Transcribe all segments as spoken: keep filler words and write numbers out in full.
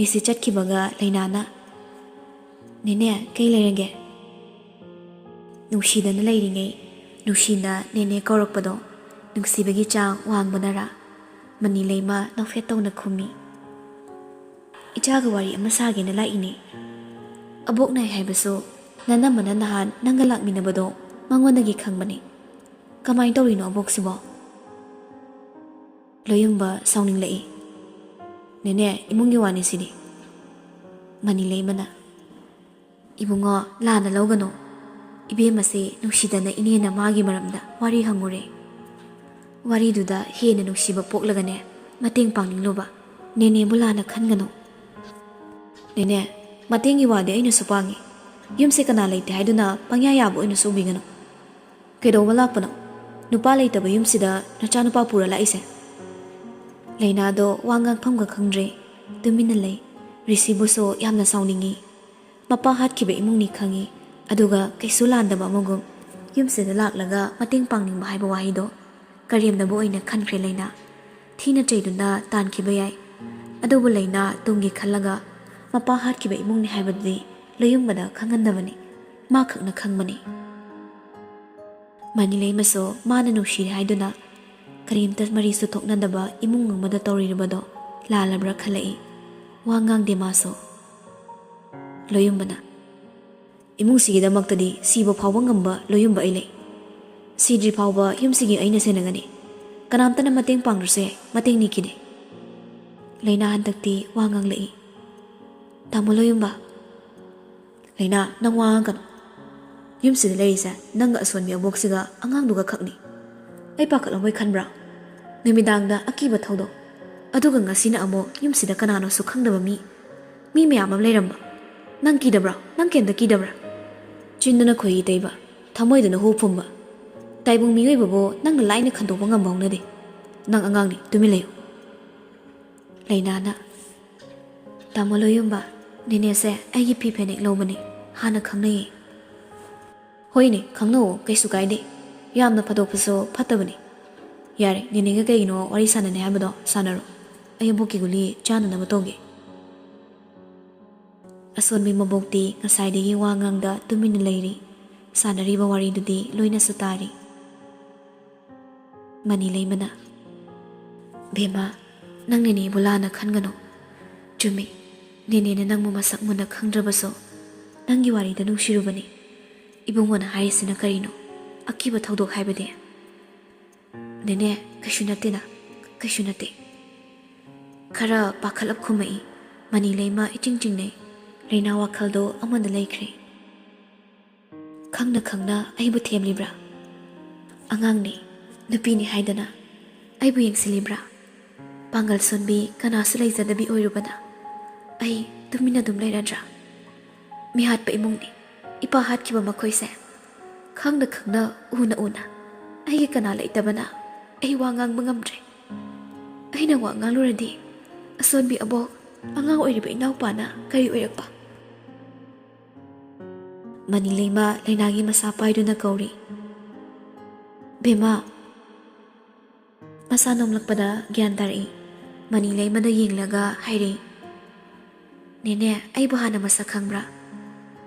ꯔꯤꯁꯤ ꯆꯠꯈꯤꯕꯒ ꯂꯩꯅꯥꯅ, "ꯅꯦꯅꯦ, ꯀꯩ ꯂꯩꯔꯒꯦ?" ꯅꯨꯡꯁꯤꯗꯅ ꯂꯩꯔꯤꯉꯩ ꯅꯨꯡꯁꯤꯅ ꯅꯦꯅꯦ ꯀꯧꯔꯛꯄꯗꯣ ꯅꯨꯡꯁꯤꯕꯒꯤ ꯆꯥꯡ ꯋꯥꯡꯕꯅꯔꯥ, ꯃꯅꯤ ꯂꯩꯃ ꯅꯣꯛꯐꯦꯠ ꯇꯧꯅ ꯈꯨꯝꯃꯤ꯫ "ꯏꯆꯥꯒ ꯋꯥꯔꯤ ꯑꯃ ꯁꯥꯒꯦꯅ ꯂꯥꯛꯏꯅꯦ꯫ ꯑꯕꯣꯛ ꯅꯥꯏ ꯍꯥꯏꯕꯁꯨ ꯅꯅꯝꯃꯅ ꯅꯍꯥꯟ ꯅꯪꯒ ꯂꯥꯛꯃꯤꯟꯅꯕꯗꯣ ꯃꯉꯣꯟꯗꯒꯤ ꯈꯪꯕꯅꯦ꯫ ꯀꯃꯥꯏꯅ ꯇꯧꯔꯤꯅꯣ ꯑꯕꯣꯛꯁꯤꯕꯣ?" ꯂꯣꯌꯨꯝꯕ ꯁꯥꯎꯅꯤꯡꯂꯛꯏ꯫ "ꯅꯦꯅꯦ, ꯏꯃꯨꯡꯒꯤ ꯋꯥꯅꯤ ꯁꯤꯗꯤ꯫" ꯃꯅꯤ ꯂꯩꯃꯅ, "ꯏꯕꯨꯡꯉꯣ, ꯂꯥꯟꯅ ꯂꯧꯒꯅꯨ꯫ ꯏꯕꯦꯝꯃꯁꯦ ꯅꯨꯡꯁꯤꯗꯅ ꯏꯅꯦꯅ ꯃꯥꯒꯤ ꯃꯔꯝꯗ ꯋꯥꯔꯤ ꯍꯪꯉꯨꯔꯦ꯫ ꯋꯥꯔꯤꯗꯨꯗ ꯍꯦꯟꯅ ꯅꯨꯡꯁꯤꯕ ꯄꯣꯛꯂꯒꯅꯦ, ꯃꯇꯦꯡ ꯄꯥꯡꯅꯤꯡꯂꯨꯕ꯫ ꯅꯦꯅꯦꯕꯨ ꯂꯥꯟꯅ ꯈꯟꯒꯅꯨ꯫" "ꯅꯦꯅꯦ, ꯃꯇꯦꯡꯒꯤ ꯋꯥꯗꯤ ꯑꯩꯅꯁꯨ ꯄꯥꯡꯉꯤ꯫ ꯌꯨꯝꯁꯦ ꯀꯅꯥ ꯂꯩꯇꯦ ꯍꯥꯏꯗꯨꯅ ꯄꯪꯌꯥ ꯌꯥꯕ ꯑꯣꯏꯅꯁꯨ ꯎꯕꯤꯒꯅꯨ꯫ ꯀꯩꯗꯧꯕ ꯂꯥꯛꯄꯅꯣ? ꯅꯨꯄꯥ ꯂꯩꯇꯕ ꯌꯨꯝꯁꯤꯗ ꯅꯆꯥꯅꯨꯄꯥ ꯄꯨꯔ ꯂꯥꯛꯏꯁꯦ?" ꯂꯩꯅꯥꯗꯣ ꯋꯥ ꯉꯥꯡꯐꯝꯒ ꯈꯪꯗ꯭ꯔꯦ꯫ ꯇꯨꯃꯤꯟꯅ ꯂꯩ꯫ ꯔꯤꯁꯤꯕꯨꯁꯨ ꯌꯥꯝꯅ ꯁꯥꯎꯅꯤꯡꯉꯤ꯫ ꯃꯄꯥ ꯍꯥꯠꯈꯤꯕ ꯏꯃꯨꯡꯅꯤ ꯈꯪꯉꯤ, ꯑꯗꯨꯒ ꯀꯩꯁꯨ ꯂꯥꯟꯗꯕ ꯑꯃꯒꯨꯝ ꯌꯨꯝꯁꯤꯗ ꯂꯥꯛꯂꯒ ꯃꯇꯦꯡ ꯄꯥꯡꯅꯤꯡꯕ ꯍꯥꯏꯕ ꯋꯥꯍꯩꯗꯣ ꯀꯔꯦꯝꯅꯕ ꯑꯣꯏꯅ ꯈꯟꯈ꯭ꯔꯦ ꯂꯩꯅꯥ꯫ ꯊꯤꯅ ꯆꯩꯗꯨꯅ ꯇꯥꯟꯈꯤꯕ ꯌꯥꯏ, ꯑꯗꯨꯕꯨ ꯂꯩꯅꯥ ꯇꯨꯡꯒꯤ ꯈꯜꯂꯒ ꯃꯄꯥ ꯍꯥꯠꯈꯤꯕ ꯏꯃꯨꯡꯅꯤ ꯍꯥꯏꯕꯗꯨꯗꯤ ꯂꯣꯌꯨꯝꯕꯗ ꯈꯪꯍꯟꯗꯕꯅꯤ꯫ ꯃꯥ ꯈꯛꯅ ꯈꯪꯕꯅꯤ꯫ ꯃꯅꯤꯂꯩꯃꯁꯨ ꯃꯥꯅ ꯅꯨꯡꯁꯤꯔꯦ ꯍꯥꯏꯗꯨꯅ ꯀꯔꯤꯝꯇ ꯃꯔꯤꯁꯨ ꯊꯣꯛꯅꯗꯕ ꯏꯃꯨꯡ ꯑꯃꯗ ꯇꯧꯔꯤꯕꯗꯣ ꯂꯥꯜꯂꯕ꯭ꯔꯥ ꯈꯜꯂꯛꯏ꯫ ꯋꯥ ꯉꯥꯡꯗꯦ ꯃꯥꯁꯨ꯫ ꯂꯣꯌꯨꯝꯕꯅ, "ꯏꯃꯨꯡꯁꯤꯒꯤꯗꯃꯛꯇꯗꯤ ꯁꯤꯕ ꯐꯥꯎꯕ ꯉꯝꯕ ꯂꯣꯌꯨꯝꯕ ꯑꯩ ꯂꯩ꯫ ꯁꯤꯗ꯭ꯔꯤ ꯐꯥꯎꯕ ꯌꯨꯝꯁꯤꯒꯤ ꯑꯩꯅ ꯁꯦꯟꯅꯒꯅꯤ꯫ ꯀꯅꯥꯝꯇꯅ ꯃꯇꯦꯡ ꯄꯥꯡꯗ꯭ꯔꯁꯨ ꯌꯥꯏ, ꯃꯇꯦꯡ ꯅꯤꯈꯤꯗꯦ꯫" ꯂꯩꯅꯥ ꯍꯟꯗꯛꯇꯤ ꯋꯥ ꯉꯥꯡꯂꯛꯏ꯫ "ꯇꯥꯃꯣ ꯂꯣꯌꯨꯝꯕ꯫" "ꯂꯩꯅꯥ, ꯅꯪ ꯋꯥ ꯉꯥꯡꯒꯅꯨ꯫ ꯌꯨꯝꯁꯤꯗ ꯂꯩꯔꯤꯁꯦ ꯅꯪꯒ ꯑꯁꯣꯟꯕꯤ ꯑꯕꯣꯛꯁꯤꯒ ꯑꯉꯥꯡꯗꯨꯒ ꯈꯛꯅꯤ꯫ ꯑꯩ ꯄꯥꯈꯠꯂꯝꯃꯣꯏ ꯈꯟꯕ꯭ꯔꯥ? ꯅꯨꯃꯤꯗꯥꯡꯗ ꯑꯀꯤꯕ ꯊꯧꯗꯣꯛ, ꯑꯗꯨꯒ ꯉꯁꯤꯅ ꯑꯃꯨꯛ ꯌꯨꯝꯁꯤꯗ ꯀꯅꯥꯅꯣꯁꯨ ꯈꯪꯗꯕ ꯃꯤ, ꯃꯤ ꯃꯌꯥꯝ ꯑꯃ ꯂꯩꯔꯝꯕ꯫ ꯅꯪ ꯀꯤꯗꯕ꯭ꯔꯥ? ꯅꯪ ꯀꯩꯝꯇ ꯀꯤꯗꯕ꯭ꯔꯥ? ꯆꯤꯟꯗꯨꯅ ꯈꯣꯏꯍꯤ ꯇꯩꯕ, ꯊꯃꯣꯏꯗꯨꯅ ꯍꯨ ꯐꯨꯝꯕ꯫ ꯇꯥꯏꯕꯪ ꯃꯤꯑꯣꯏꯕꯕꯨ ꯅꯪꯅ ꯂꯥꯏꯅ ꯈꯟꯗꯣꯛꯄ ꯉꯝꯕ ꯍꯧꯅꯗꯦ꯫ ꯅꯪ ꯑꯉꯥꯡꯅꯤ, ꯇꯨꯃꯤꯟ ꯂꯩꯌꯨ꯫" ꯂꯩꯅꯥꯅ, "ꯇꯥꯃꯣ ꯂꯣꯌꯨꯝꯕ, ꯅꯦꯅꯦꯁꯦ ꯑꯩꯒꯤ ꯐꯤ ꯐꯅꯦꯛ ꯂꯧꯕꯅꯦ, ꯍꯥꯟꯅ ꯈꯪꯅꯩꯌꯦ꯫" "ꯍꯣꯏꯅꯦ, ꯈꯪꯅꯧꯑꯣ, ꯀꯩꯁꯨ ꯀꯥꯏꯗꯦ꯫ ꯌꯥꯝꯅ ꯐꯗꯣꯛꯄꯁꯨ ꯐꯠꯇꯕꯅꯤ꯫ ꯌꯥꯔꯦ, ꯅꯦꯅꯦꯒ ꯀꯩꯒꯤꯅꯣ ꯋꯥꯔꯤ ꯁꯥꯟꯅꯅꯤ ꯍꯥꯏꯕꯗꯣ ꯁꯥꯟꯅꯔꯣ꯫ ꯑꯩ ꯑꯕꯣꯛꯀꯤ ꯒꯨꯂꯤ ꯆꯥꯅꯅꯕ ꯇꯧꯒꯦ꯫" ꯑꯁꯣꯟꯕꯤ ꯃꯕꯣꯛꯇꯤ ꯉꯁꯥꯏꯗꯒꯤ ꯋꯥ ꯉꯥꯡꯗ ꯇꯨꯃꯤꯟꯅ ꯂꯩꯔꯤ꯫ ꯁꯥꯟꯅꯔꯤꯕ ꯋꯥꯔꯤꯗꯨꯗꯤ ꯂꯣꯏꯅꯁꯨ ꯇꯥꯔꯤ꯫ ꯃꯅꯤꯂꯩꯃꯅ, "ꯕꯦꯝꯃ, ꯅꯪ ꯅꯦꯅꯦꯕꯨ ꯂꯥꯟꯅ ꯈꯟꯒꯅꯨ꯫ ꯆꯨꯝꯃꯤ, ꯅꯦꯅꯦꯅ ꯅꯪꯕꯨ ꯃꯁꯛ ꯃꯨꯟꯅ ꯈꯪꯗ꯭ꯔꯕꯁꯨ ꯅꯪꯒꯤ ꯋꯥꯔꯤꯗ ꯅꯨꯡꯁꯤꯔꯨꯕꯅꯤ꯫ ꯏꯕꯨꯡꯉꯣꯅ ꯍꯥꯏꯔꯤꯁꯤꯅ ꯀꯔꯤꯅꯣ? ꯑꯀꯤꯕ ꯊꯧꯗꯣꯛ ꯍꯥꯏꯕꯗꯤ?" "ꯅꯦꯅꯦ, ꯀꯩꯁꯨ ꯅꯠꯇꯦꯗ, ꯀꯩꯁꯨ ꯅꯠꯇꯦ꯫" ꯈꯔ ꯄꯥꯈꯠꯂꯞ ꯈꯨꯝꯃꯛꯏ꯫ ꯃꯅꯤꯂꯩꯃ ꯏꯆꯤꯡ ꯆꯤꯡꯅꯩ꯫ ꯂꯩꯅꯥ ꯋꯥꯈꯜꯗꯣ ꯑꯃꯗ ꯂꯩꯈ꯭ꯔꯦ꯫ "ꯈꯪꯅ ꯈꯪꯅ ꯑꯩꯕꯨ ꯊꯦꯝꯂꯤꯕ꯭ꯔꯥ? ꯑꯉꯥꯡꯅꯤ, ꯅꯨꯄꯤꯅꯤ ꯍꯥꯏꯗꯅ ꯑꯩꯕꯨ ꯌꯦꯡꯁꯤꯜꯂꯤꯕ꯭ꯔꯥ? ꯄꯥꯡꯒꯜ ꯁꯣꯟꯕꯤ ꯀꯅꯥꯁꯨ ꯂꯩꯖꯗꯕꯤ ꯑꯣꯏꯔꯨꯕꯅ ꯑꯩ ꯇꯨꯃꯤꯟꯅ ꯑꯗꯨꯝ ꯂꯩꯔꯗ꯭ꯔꯥ? ꯃꯤꯍꯥꯠꯄ ꯏꯃꯨꯡꯅꯤ, ꯏꯄꯥ ꯍꯥꯠꯈꯤꯕ ꯃꯈꯣꯏꯁꯦ꯫ ꯈꯪꯅ ꯈꯪꯅ, ꯎꯅ ꯎꯅ ꯑꯩꯒꯤ ꯀꯅꯥ ꯂꯩꯇꯕꯅ ꯑꯩ ꯋꯥ ꯉꯥꯡꯕ ꯉꯝꯗ꯭ꯔꯦ꯫ ꯑꯩꯅ ꯋꯥ ꯉꯥꯡꯂꯨꯔꯗꯤ ꯑꯁꯣꯟꯕꯤ ꯑꯕꯣꯛ, ꯑꯉꯥꯡ ꯑꯣꯏꯔꯤꯕ ꯏꯅꯥꯎꯄꯥꯅ ꯀꯔꯤ ꯑꯣꯏꯔꯛꯄ?" ꯃꯅꯤꯂꯩꯃ ꯂꯩꯅꯥꯒꯤ ꯃꯁꯥ ꯄꯥꯏꯗꯨꯅ ꯀꯧꯔꯤ꯫ "ꯕꯦꯝꯃ!" ꯃꯁꯥ ꯅꯣꯝꯂꯛꯄꯗ ꯒ꯭ꯌꯥꯟ ꯇꯥꯔꯛꯏ꯫ ꯃꯅꯤꯂꯩꯃꯗ ꯌꯦꯡꯂꯒ ꯍꯥꯏꯔꯛꯏ, "ꯅꯦꯅꯦ, ꯑꯩꯕꯨ ꯍꯥꯟꯅ ꯃꯁꯛ ꯈꯪꯕ꯭ꯔꯥ?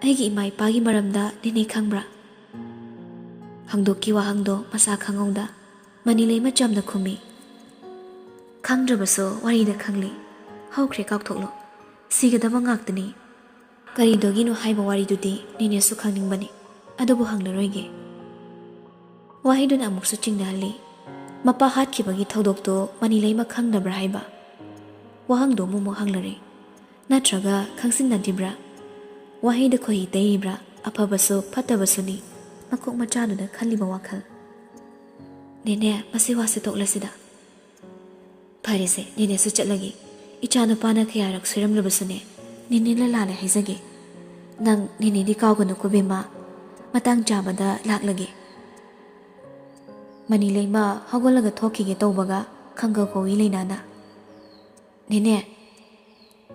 ꯑꯩꯒꯤ ꯏꯃꯥ ꯏꯄꯥꯒꯤ ꯃꯔꯝꯗ ꯅꯦꯅꯦ ꯈꯪꯕ꯭ꯔꯥ?" ꯍꯪꯗꯣꯛꯀꯤ ꯋꯥꯍꯪꯗꯣ ꯃꯁꯥ ꯈꯪꯍꯧꯗ ꯃꯅꯤꯂꯩꯃ ꯆꯝꯅ ꯈꯨꯝꯃꯤ, "ꯈꯪꯗ꯭ꯔꯕꯁꯨ ꯋꯥꯔꯤꯗ ꯈꯪꯂꯤ꯫ ꯍꯧꯈ꯭ꯔꯦ, ꯀꯥꯎꯊꯣꯛꯂꯣ꯫ ꯁꯤꯒꯗꯕ ꯉꯥꯛꯇꯅꯤ꯫ ꯀꯔꯤꯗꯨꯒꯤꯅꯣ ꯍꯥꯏꯕ ꯋꯥꯔꯤꯗꯨꯗꯤ ꯅꯦꯅꯦꯁꯨ ꯈꯪꯅꯤꯡꯕꯅꯤ, ꯑꯗꯨꯕꯨ ꯍꯪꯂꯔꯣꯏꯒꯦ꯫" ꯋꯥꯍꯩꯗꯨꯅ ꯑꯃꯨꯛꯁꯨ ꯆꯤꯡꯅꯍꯜꯂꯤ꯫ ꯃꯄꯥ ꯍꯥꯠꯈꯤꯕꯒꯤ ꯊꯧꯗꯣꯛꯇꯨ ꯃꯅꯤꯂꯩꯃ ꯈꯪꯗꯕ꯭ꯔꯥ ꯍꯥꯏꯕ ꯋꯥꯍꯪꯗꯨ ꯑꯃꯨꯛꯃꯨꯛ ꯍꯪꯂꯔꯦ꯫ ꯅꯠꯇ꯭ꯔꯒ ꯈꯪꯖꯤꯟꯅꯗ꯭ꯔꯤꯕ꯭ꯔꯥ? ꯋꯥꯍꯩꯗ ꯈꯣꯏꯍꯤ ꯇꯩꯔꯤꯕ꯭ꯔꯥ? ꯑꯐꯕꯁꯨ ꯐꯠꯇꯕꯁꯨꯅꯤ ꯃꯀꯣꯛ ꯃꯆꯥꯗꯨꯅ ꯈꯜꯂꯤꯕ ꯋꯥꯈꯜ꯫ "ꯅꯦꯅꯦ, ꯃꯁꯤ ꯋꯥꯁꯦ ꯇꯣꯛꯂꯁꯤꯗ꯫ ꯐꯔꯦꯁꯦ, ꯅꯦꯅꯦꯁꯨ ꯆꯠꯂꯒꯦ꯫ ꯏꯆꯥꯅꯨꯄꯥꯅ ꯀꯌꯥꯔꯛ ꯁꯣꯏꯔꯝꯂꯕꯁꯨꯅꯦ, ꯅꯦꯅꯦꯅ ꯂꯥꯜꯂꯦ ꯍꯥꯏꯖꯒꯦ꯫ ꯅꯪ ꯅꯦꯅꯦꯗꯤ ꯀꯥꯎꯒꯅꯨꯀꯣ ꯕꯦꯝꯃ꯫ ꯃꯇꯥꯡ ꯆꯥꯕꯗ ꯂꯥꯛꯂꯒꯦ꯫" ꯃꯅꯤꯂꯩꯃ ꯍꯧꯒꯠꯂꯒ ꯊꯣꯛꯈꯤꯒꯦ ꯇꯧꯕꯒ ꯈꯪꯒ ꯀꯧꯏ ꯂꯩꯅꯥꯅ꯫ "ꯅꯦꯅꯦ!"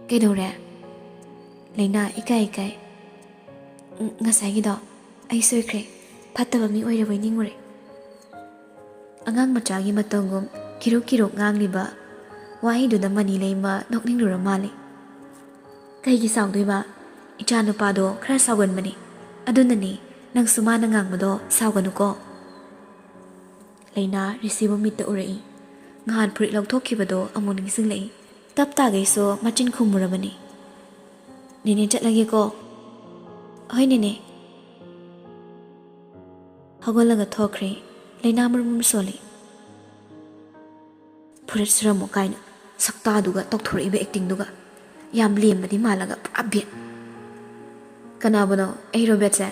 "ꯀꯩꯗꯧꯔꯦ?" ꯂꯩꯅꯥ ꯏꯀꯥꯏ ꯏꯀꯥꯏ, "ꯎꯝ, ꯉꯁꯥꯏꯒꯤꯗꯣ ꯑꯩ ꯁꯣꯏꯈ꯭ꯔꯦ꯫ ꯐꯠꯇꯕ ꯃꯤ ꯑꯣꯏꯔꯕꯣꯏ ꯅꯤꯡꯉꯨꯔꯦ꯫" ꯑꯉꯥꯡ ꯃꯆꯥꯒꯤ ꯃꯇꯧꯒꯨꯝ ꯀꯤꯔꯨꯛ ꯀꯤꯔꯨꯛ ꯉꯥꯡꯂꯤꯕ ꯋꯥꯍꯩꯗꯨꯗ ꯃꯅꯤꯂꯩꯃ ꯅꯣꯛꯅꯤꯡꯂꯨꯔ ꯃꯥꯜꯂꯦ꯫ "ꯀꯩꯒꯤ ꯁꯥꯎꯗꯣꯏꯕ? "ꯏꯆꯥ ꯅꯨꯄꯥꯗꯣ ꯈꯔ ꯁꯥꯎꯒꯟꯕꯅꯤ, ꯑꯗꯨꯅꯅꯤ ꯅꯪꯁꯨ ꯃꯥꯅ ꯉꯥꯡꯕꯗꯣ ꯁꯥꯎꯒꯅꯨꯀꯣ꯫" ꯂꯩꯅꯥ ꯔꯤꯁꯤꯕꯨ ꯃꯤꯠꯇ ꯎꯔꯛꯏ꯫ ꯅꯍꯥꯟ ꯐꯨꯔꯤꯠ ꯂꯧꯊꯣꯛꯈꯤꯕꯗꯣ ꯑꯃꯨꯛ ꯅꯤꯡꯁꯤꯡꯂꯛꯏ꯫ ꯇꯞ ꯇꯥꯒꯩꯁꯨ ꯃꯆꯤꯟ ꯈꯨꯝꯃꯨꯔꯕꯅꯤ꯫ "ꯅꯦꯅꯦ, ꯆꯠꯂꯒꯦꯀꯣ꯫" "ꯍꯣꯏ ꯅꯦꯅꯦ꯫" ꯍꯧꯒꯠꯂꯒ ꯊꯣꯛꯈ꯭ꯔꯦ꯫ ꯂꯩꯅꯥ ꯃꯔꯨꯝ ꯃꯔꯨꯝ ꯁꯣꯜꯂꯤ꯫ "ꯐꯨꯔꯤꯠ ꯁꯨꯔꯝꯃꯨ" ꯀꯥꯏꯅ ꯁꯛꯇꯥꯗꯨꯒ ꯇꯧꯊꯣꯔꯛꯏꯕ ꯑꯦꯛꯇꯤꯡꯗꯨꯒ꯫ ꯌꯥꯝ ꯂꯦꯝꯕꯗꯤ ꯃꯥꯜꯂꯒ ꯄꯨꯔꯥ ꯕꯦꯠ꯫ "ꯀꯅꯥꯕꯨꯅꯣ? ꯑꯩꯔꯣ ꯕꯦꯠꯁꯦ?"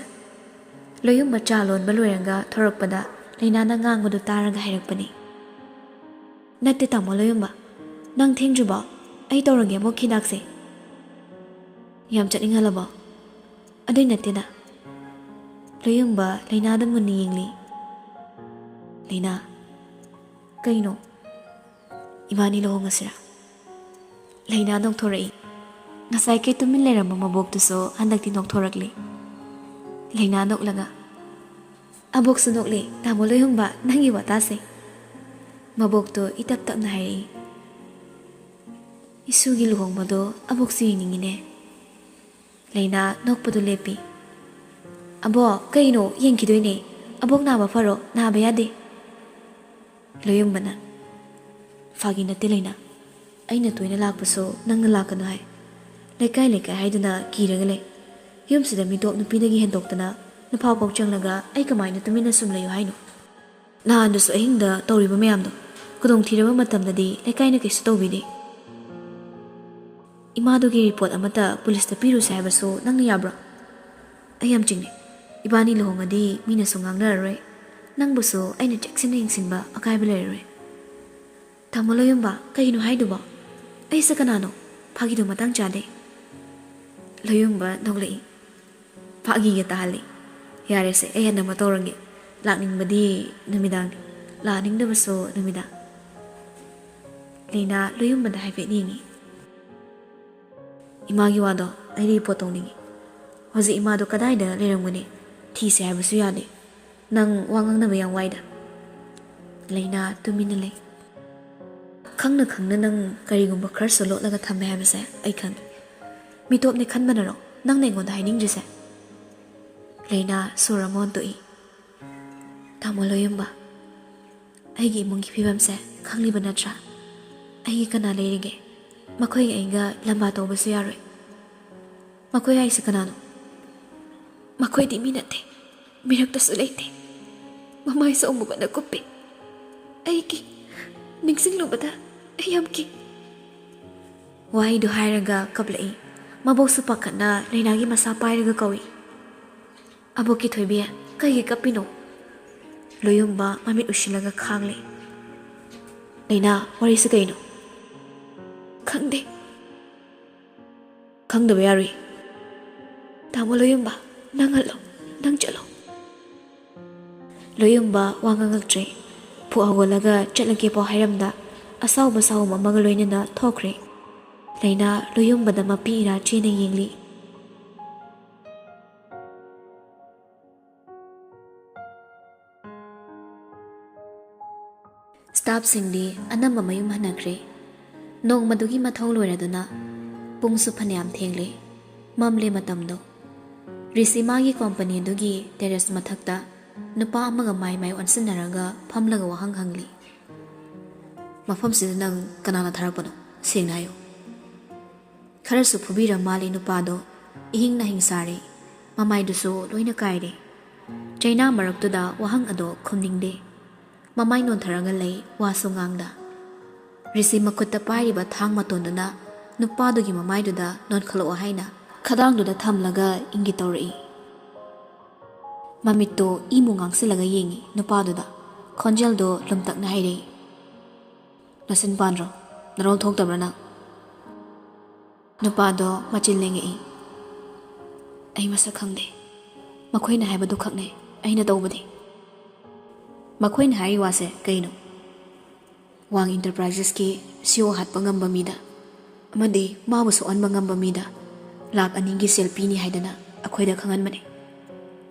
ꯂꯣꯌꯨꯝꯕ ꯆꯥ ꯂꯣꯟꯕ ꯂꯣꯏꯔꯒ ꯊꯣꯔꯛꯄꯗ ꯂꯩꯅꯥꯅ ꯉꯥꯡꯕꯗꯨ ꯇꯥꯔꯒ ꯍꯥꯏꯔꯛꯄꯅꯤ꯫ "ꯅꯠꯇꯦ ꯇꯥꯃꯣ ꯂꯣꯌꯨꯝꯕ, ꯅꯪ ꯊꯦꯡꯗ꯭ꯔꯤꯕꯣ? ꯑꯩ ꯇꯧꯔꯒꯦ ꯑꯕꯣꯛꯀꯤ ꯍꯤꯗꯥꯛꯁꯦ꯫" "ꯌꯥꯝ ꯆꯠꯅꯤꯡꯍꯜꯂꯕꯣ?" "ꯑꯗꯨꯏ ꯅꯠꯇꯦꯗ꯫" ꯂꯣꯌꯨꯝꯕ ꯂꯩꯅꯥꯗ ꯃꯨꯟꯅ ꯌꯦꯡꯂꯤ꯫ "ꯂꯩꯅꯥ꯫" "ꯀꯩꯅꯣ?" "ꯏꯕꯥꯅꯤ ꯂꯨꯍꯣꯡꯉꯁꯤꯔꯥ?" ꯂꯩꯅꯥ ꯅꯣꯛꯊꯣꯔꯛꯏ꯫ ꯉꯁꯥꯏ ꯀꯩ ꯇꯨꯃꯤꯟ ꯂꯩꯔꯝꯕ ꯃꯕꯣꯛꯇꯨꯁꯨ ꯍꯟꯗꯛꯇꯤ ꯅꯣꯛꯊꯣꯔꯛꯂꯤ꯫ ꯂꯩꯅꯥ ꯅꯣꯛꯂꯒ, "ꯑꯕꯣꯛꯁꯨ ꯅꯣꯛꯂꯤ, ꯇꯥꯃꯣ ꯂꯣꯏꯍꯨꯝꯕ, ꯅꯪꯒꯤ ꯋꯥꯇꯥꯁꯦ꯫" ꯃꯕꯣꯛꯇꯣ ꯏꯇꯞ ꯇꯞꯅ ꯍꯥꯏꯔꯛꯏ꯫ "ꯏꯁꯨꯒꯤ ꯂꯨꯍꯣꯡꯕꯗꯣ ꯑꯕꯣꯛꯁꯨ ꯌꯦꯡꯅꯤꯡꯉꯤꯅꯦ꯫" ꯂꯩꯅꯥ ꯅꯣꯛꯄꯗꯨ ꯂꯦꯞꯄꯤ꯫ "ꯑꯕꯣꯛ, ꯀꯩꯅꯣ? ꯌꯦꯡꯈꯤꯗꯣꯏꯅꯦ꯫ ꯑꯕꯣꯛ ꯅꯥꯕ ꯐꯔꯣ, ꯅꯥꯕ ꯌꯥꯗꯦ꯫" ꯂꯣꯌꯨꯝꯕꯅ, "ꯐꯥꯒꯤ ꯅꯠꯇꯦ ꯂꯩꯅꯥ꯫ ꯑꯩꯅ ꯇꯣꯏꯅ ꯂꯥꯛꯄꯁꯨ ꯅꯪꯅ ꯂꯥꯛꯀꯅꯨ ꯍꯥꯏ꯫ ꯂꯩꯀꯥꯏ ꯂꯩꯀꯥꯏ ꯍꯥꯏꯗꯨꯅ ꯀꯤꯔꯒ ꯂꯩ꯫ ꯌꯨꯝꯁꯤꯗ ꯃꯤꯇꯣꯞ ꯅꯨꯄꯤꯗꯒꯤ ꯍꯦꯟꯗꯣꯛꯇꯅ ꯅꯨꯄꯥ ꯐꯥꯎ ꯆꯪꯂꯒ ꯑꯩ ꯀꯃꯥꯏꯅ ꯇꯨꯃꯤꯟꯅ ꯁꯨꯝ ꯂꯩꯌꯨ ꯍꯥꯏꯅꯣ? ꯅꯍꯥꯟꯗꯁꯨ ꯑꯍꯤꯡꯗ ꯇꯧꯔꯤꯕ ꯃꯌꯥꯝꯗꯣ ꯈꯨꯗꯣꯡꯊꯤꯔꯕ ꯃꯇꯝꯗꯗꯤ ꯂꯩꯀꯥꯏꯅ ꯀꯩꯁꯨ ꯇꯧꯕꯤꯗꯦ꯫ ꯏꯃꯥꯗꯨꯒꯤ ꯔꯤꯄꯣꯔꯠ ꯑꯃꯠꯇ ꯄꯨꯂꯤꯁꯇ ꯄꯤꯔꯨꯁꯦ ꯍꯥꯏꯕꯁꯨ ꯅꯪꯅ ꯌꯥꯕ꯭ꯔꯣ? ꯑꯩ ꯌꯥꯝ ꯆꯤꯡꯅꯩ꯫ ꯏꯕꯥꯅꯤ ꯂꯨꯍꯣꯡꯉꯗꯤ ꯃꯤꯅꯁꯨ ꯉꯥꯡꯅꯔꯔꯣꯏ꯫ ꯅꯪꯕꯨꯁꯨ ꯑꯩꯅ ꯆꯦꯛꯁꯤꯟꯅ ꯌꯦꯡꯁꯤꯟꯕ ꯑꯀꯥꯏꯕ ꯂꯩꯔꯔꯣꯏ꯫" "ꯇꯥꯃꯣ ꯂꯣꯌꯨꯝꯕ, ꯀꯩꯅꯣ ꯍꯥꯏꯗꯨꯕꯣ? ꯑꯩꯁꯦ ꯀꯅꯥꯅꯣ? ꯐꯥꯒꯤꯗꯣ ꯃꯇꯥꯡ ꯆꯥꯗꯦ꯫" ꯂꯣꯌꯨꯝꯕ ꯅꯣꯛꯂꯛꯏ꯫ "ꯐꯥꯒꯤꯒ ꯇꯥꯍꯜꯂꯤ꯫ ꯌꯥꯔꯦꯁꯦ, ꯑꯩ ꯍꯟꯗꯛꯃꯛ ꯇꯧꯔꯒꯦ꯫ ꯂꯥꯛꯅꯤꯡꯕꯗꯤ ꯅꯨꯃꯤꯗꯥꯡꯅꯤ, ꯂꯥꯛꯅꯤꯡꯗꯕꯁꯨ ꯅꯨꯃꯤꯗꯥꯡ꯫" ꯂꯩꯅꯥ ꯂꯣꯌꯨꯝꯕꯗ ꯍꯥꯏꯐꯦꯠ ꯌꯦꯡꯉꯤ꯫ "ꯏꯃꯥꯒꯤ ꯋꯥꯗꯣ ꯑꯩ ꯔꯤꯄꯣꯔꯠ ꯇꯧꯅꯤꯡꯉꯤ꯫ ꯍꯧꯖꯤꯛ ꯏꯃꯥꯗꯣ ꯀꯗꯥꯏꯗ ꯂꯩꯔꯝꯒꯅꯤ? ꯊꯤꯁꯦ ꯍꯥꯏꯕꯁꯨ ꯌꯥꯗꯦ꯫ ꯅꯪ ꯋꯥ ꯉꯥꯡꯅꯕ ꯌꯥꯝ ꯋꯥꯏꯗ꯫" ꯂꯩꯅꯥ ꯇꯨꯃꯤꯟꯅ ꯂꯩ꯫ "ꯈꯪꯅ ꯈꯪꯅ ꯅꯪ ꯀꯔꯤꯒꯨꯝꯕ ꯈꯔꯁꯨ ꯂꯣꯠꯂꯒ ꯊꯝꯃꯦ ꯍꯥꯏꯕꯁꯦ ꯑꯩ ꯈꯪꯉꯤ꯫ ꯃꯤꯇꯣꯞꯅꯦ ꯈꯟꯕꯅꯔꯣ? ꯅꯪꯅ ꯑꯩꯉꯣꯟꯗ ꯍꯥꯏꯅꯤꯡꯗ꯭ꯔꯤꯁꯦ? ꯂꯩꯅꯥ ꯁꯣꯔ ꯑꯃ ꯍꯣꯟꯇꯣꯛꯏ꯫ "ꯇꯥꯃꯣ ꯂꯣꯌꯨꯝꯕ, ꯑꯩꯒꯤ ꯏꯃꯨꯡꯒꯤ ꯐꯤꯕꯝꯁꯦ ꯈꯪꯂꯤꯕ ꯅꯠꯇ꯭ꯔꯥ? ꯑꯩꯒꯤ ꯀꯅꯥ ꯂꯩꯔꯤꯒꯦ? ꯃꯈꯣꯏꯒ ꯑꯩꯒ ꯂꯝꯕꯥ ꯇꯧꯕꯁꯨ ꯌꯥꯔꯣꯏ꯫ ꯃꯈꯣꯏ ꯍꯥꯏꯁꯦ ꯀꯅꯥꯅꯣ? ꯃꯈꯣꯏꯗꯤ ꯃꯤ ꯅꯠꯇꯦ, ꯃꯤꯔꯛꯇꯁꯨ ꯂꯩꯇꯦ꯫ ꯃꯃꯥꯏꯁꯨ ꯑꯃꯨꯕꯅ ꯀꯨꯞꯄꯤ꯫ ꯑꯩꯒꯤ ꯅꯤꯡꯁꯤꯡꯂꯨꯕꯗ ꯑꯩ ꯌꯥꯝ ꯀꯤ"꯫ ꯋꯥꯍꯩꯗꯨ ꯍꯥꯏꯔꯒ ꯀꯞꯂꯛꯏ꯫ ꯃꯕꯣꯛꯁꯨ ꯄꯥꯈꯠꯅ ꯂꯩꯅꯥꯒꯤ ꯃꯁꯥ ꯄꯥꯏꯔꯒ ꯀꯧꯏ꯫ "ꯑꯕꯣꯛꯀꯤ ꯊꯣꯏꯕꯤ, ꯀꯩꯒꯤ ꯀꯞꯄꯤꯅꯣ?" ꯂꯣꯌꯨꯝꯕ ꯃꯃꯤꯠ ꯎꯏꯁꯤꯜꯂꯒ ꯈꯥꯡꯂꯦ꯫ "ꯂꯩꯅꯥ, ꯋꯥꯔꯤꯁꯤ ꯀꯩꯅꯣ?" "ꯈꯪꯗꯦ꯫" "ꯈꯪꯗꯕ ꯌꯥꯔꯣꯏ꯫ ꯇꯥꯃꯣ ꯂꯣꯌꯨꯝꯕ, ꯅꯪ ꯍꯜꯂꯣ, ꯅꯪ ꯆꯠꯂꯣ꯫" ꯂꯣꯌꯨꯝꯕ ꯋꯥ ꯉꯥꯡꯉꯛꯇ꯭ꯔꯦ꯫ ꯐꯨꯛ ꯍꯧꯒꯠꯂꯒ ꯆꯠꯂꯒꯦ ꯄꯥꯎ ꯍꯥꯏꯔꯝꯗ ꯑꯁꯥꯎꯕ ꯁꯥꯎꯝ ꯑꯃꯒ ꯂꯣꯏꯅꯅ ꯊꯣꯛꯈ꯭ꯔꯦ꯫ ꯂꯩꯅꯥ ꯂꯣꯌꯨꯝꯕꯗ ꯃꯄꯤ ꯏꯔꯥ ꯆꯦꯅ ꯌꯦꯡꯂꯤ꯫ ꯁ꯭ꯇꯥꯐꯁꯤꯡꯗꯤ ꯑꯅꯝꯕ ꯃꯌꯨꯝ ꯍꯟꯅꯈ꯭ꯔꯦ꯫ ꯅꯣꯡꯃꯗꯨꯒꯤ ꯃꯊꯧ ꯂꯣꯏꯔꯗꯨꯅ ꯄꯨꯡꯁꯨ ꯐꯅꯌꯥꯝ ꯊꯦꯡꯂꯦ꯫ ꯃꯝꯂꯦ ꯃꯇꯝꯗꯣ꯫ ꯔꯤꯁꯤ ꯃꯥꯒꯤ ꯀꯣꯝꯄꯅꯤꯗꯨꯒꯤ ꯇꯦꯔꯦꯁ ꯃꯊꯛꯇ ꯅꯨꯄꯥ ꯑꯃꯒ ꯃꯥꯏ ꯃꯥꯏ ꯑꯣꯟꯁꯤꯟꯅꯔꯒ ꯐꯝꯂꯒ ꯋꯥꯍꯪ ꯍꯪꯂꯤ꯫ "ꯃꯐꯝꯁꯤꯗ ꯅꯪ ꯀꯅꯥꯅ ꯊꯥꯔꯛꯄꯅꯣ? ꯁꯦꯡꯅ ꯍꯥꯏꯌꯨ꯫" ꯈꯔꯁꯨ ꯐꯨꯕꯤꯔ ꯃꯥꯜꯂꯤ ꯅꯨꯄꯥꯗꯣ꯫ ꯏꯍꯤꯡ ꯅꯥꯍꯤꯡ ꯁꯥꯔꯦ꯫ ꯃꯃꯥꯏꯗꯨꯁꯨ ꯂꯣꯏꯅ ꯀꯥꯏꯔꯦ꯫ ꯆꯩꯅꯥ ꯃꯔꯛꯇꯨꯗ ꯋꯥꯍꯪ ꯑꯗꯣ ꯈꯨꯝꯅꯤꯡꯗꯦ꯫ ꯃꯃꯥꯏ ꯅꯣꯟꯊꯔꯒ ꯂꯩ, ꯋꯥꯁꯨ ꯉꯥꯡꯗ꯫ ꯔꯤꯁꯤ ꯃꯈꯨꯠꯇ ꯄꯥꯏꯔꯤꯕ ꯊꯥꯡ ꯃꯇꯣꯟꯗꯨꯅ ꯅꯨꯄꯥꯗꯨꯒꯤ ꯃꯃꯥꯏꯗꯨꯗ ꯅꯣꯟꯈꯠꯂꯛꯑꯣ ꯍꯥꯏꯅ ꯈꯗꯥꯡꯗꯨꯗ ꯊꯝꯂꯒ ꯏꯪꯒꯤꯠ ꯇꯧꯔꯛꯏ꯫ ꯃꯃꯤꯠꯇꯣ ꯏꯃꯨ ꯉꯥꯡꯁꯤꯜꯂꯒ ꯌꯦꯡꯉꯤ ꯅꯨꯄꯥꯗꯨꯗ꯫ ꯈꯣꯟꯖꯦꯜꯗꯣ ꯂꯨꯝꯇꯛꯅ ꯍꯥꯏꯔꯛꯏ, "ꯅꯆꯤꯟ ꯄꯥꯟꯗ꯭ꯔꯣ? ꯅꯔꯣꯜ ꯊꯣꯛꯇꯕ꯭ꯔꯥ ꯅꯪ?" ꯅꯨꯄꯥꯗꯣ ꯃꯆꯤꯟ ꯂꯦꯡꯉꯛꯏ꯫ "ꯑꯩ ꯃꯁꯛ ꯈꯪꯗꯦ꯫ ꯃꯈꯣꯏꯅ ꯍꯥꯏꯕꯗꯨ ꯈꯛꯅꯦ ꯑꯩꯅ ꯇꯧꯕꯗꯤ꯫" "ꯃꯈꯣꯏꯅ ꯍꯥꯏꯔꯤ ꯋꯥꯁꯦ ꯀꯩꯅꯣ?" "ꯋꯥꯡ ꯏꯟꯇꯔꯄ꯭ꯔꯥꯏꯖꯦꯁꯀꯤ ꯁꯤꯑꯣ ꯍꯥꯠꯄ ꯉꯝꯕ ꯃꯤꯗ ꯑꯃꯗꯤ ꯃꯥꯕꯨ ꯁꯣꯛꯍꯟꯕ ꯉꯝꯕ ꯃꯤꯗ ꯂꯥꯛ ꯑꯅꯤꯒꯤ ꯁꯦꯜ ꯄꯤꯅꯤ ꯍꯥꯏꯗꯅ ꯑꯩꯈꯣꯏꯗ ꯈꯪꯍꯟꯕꯅꯤ꯫"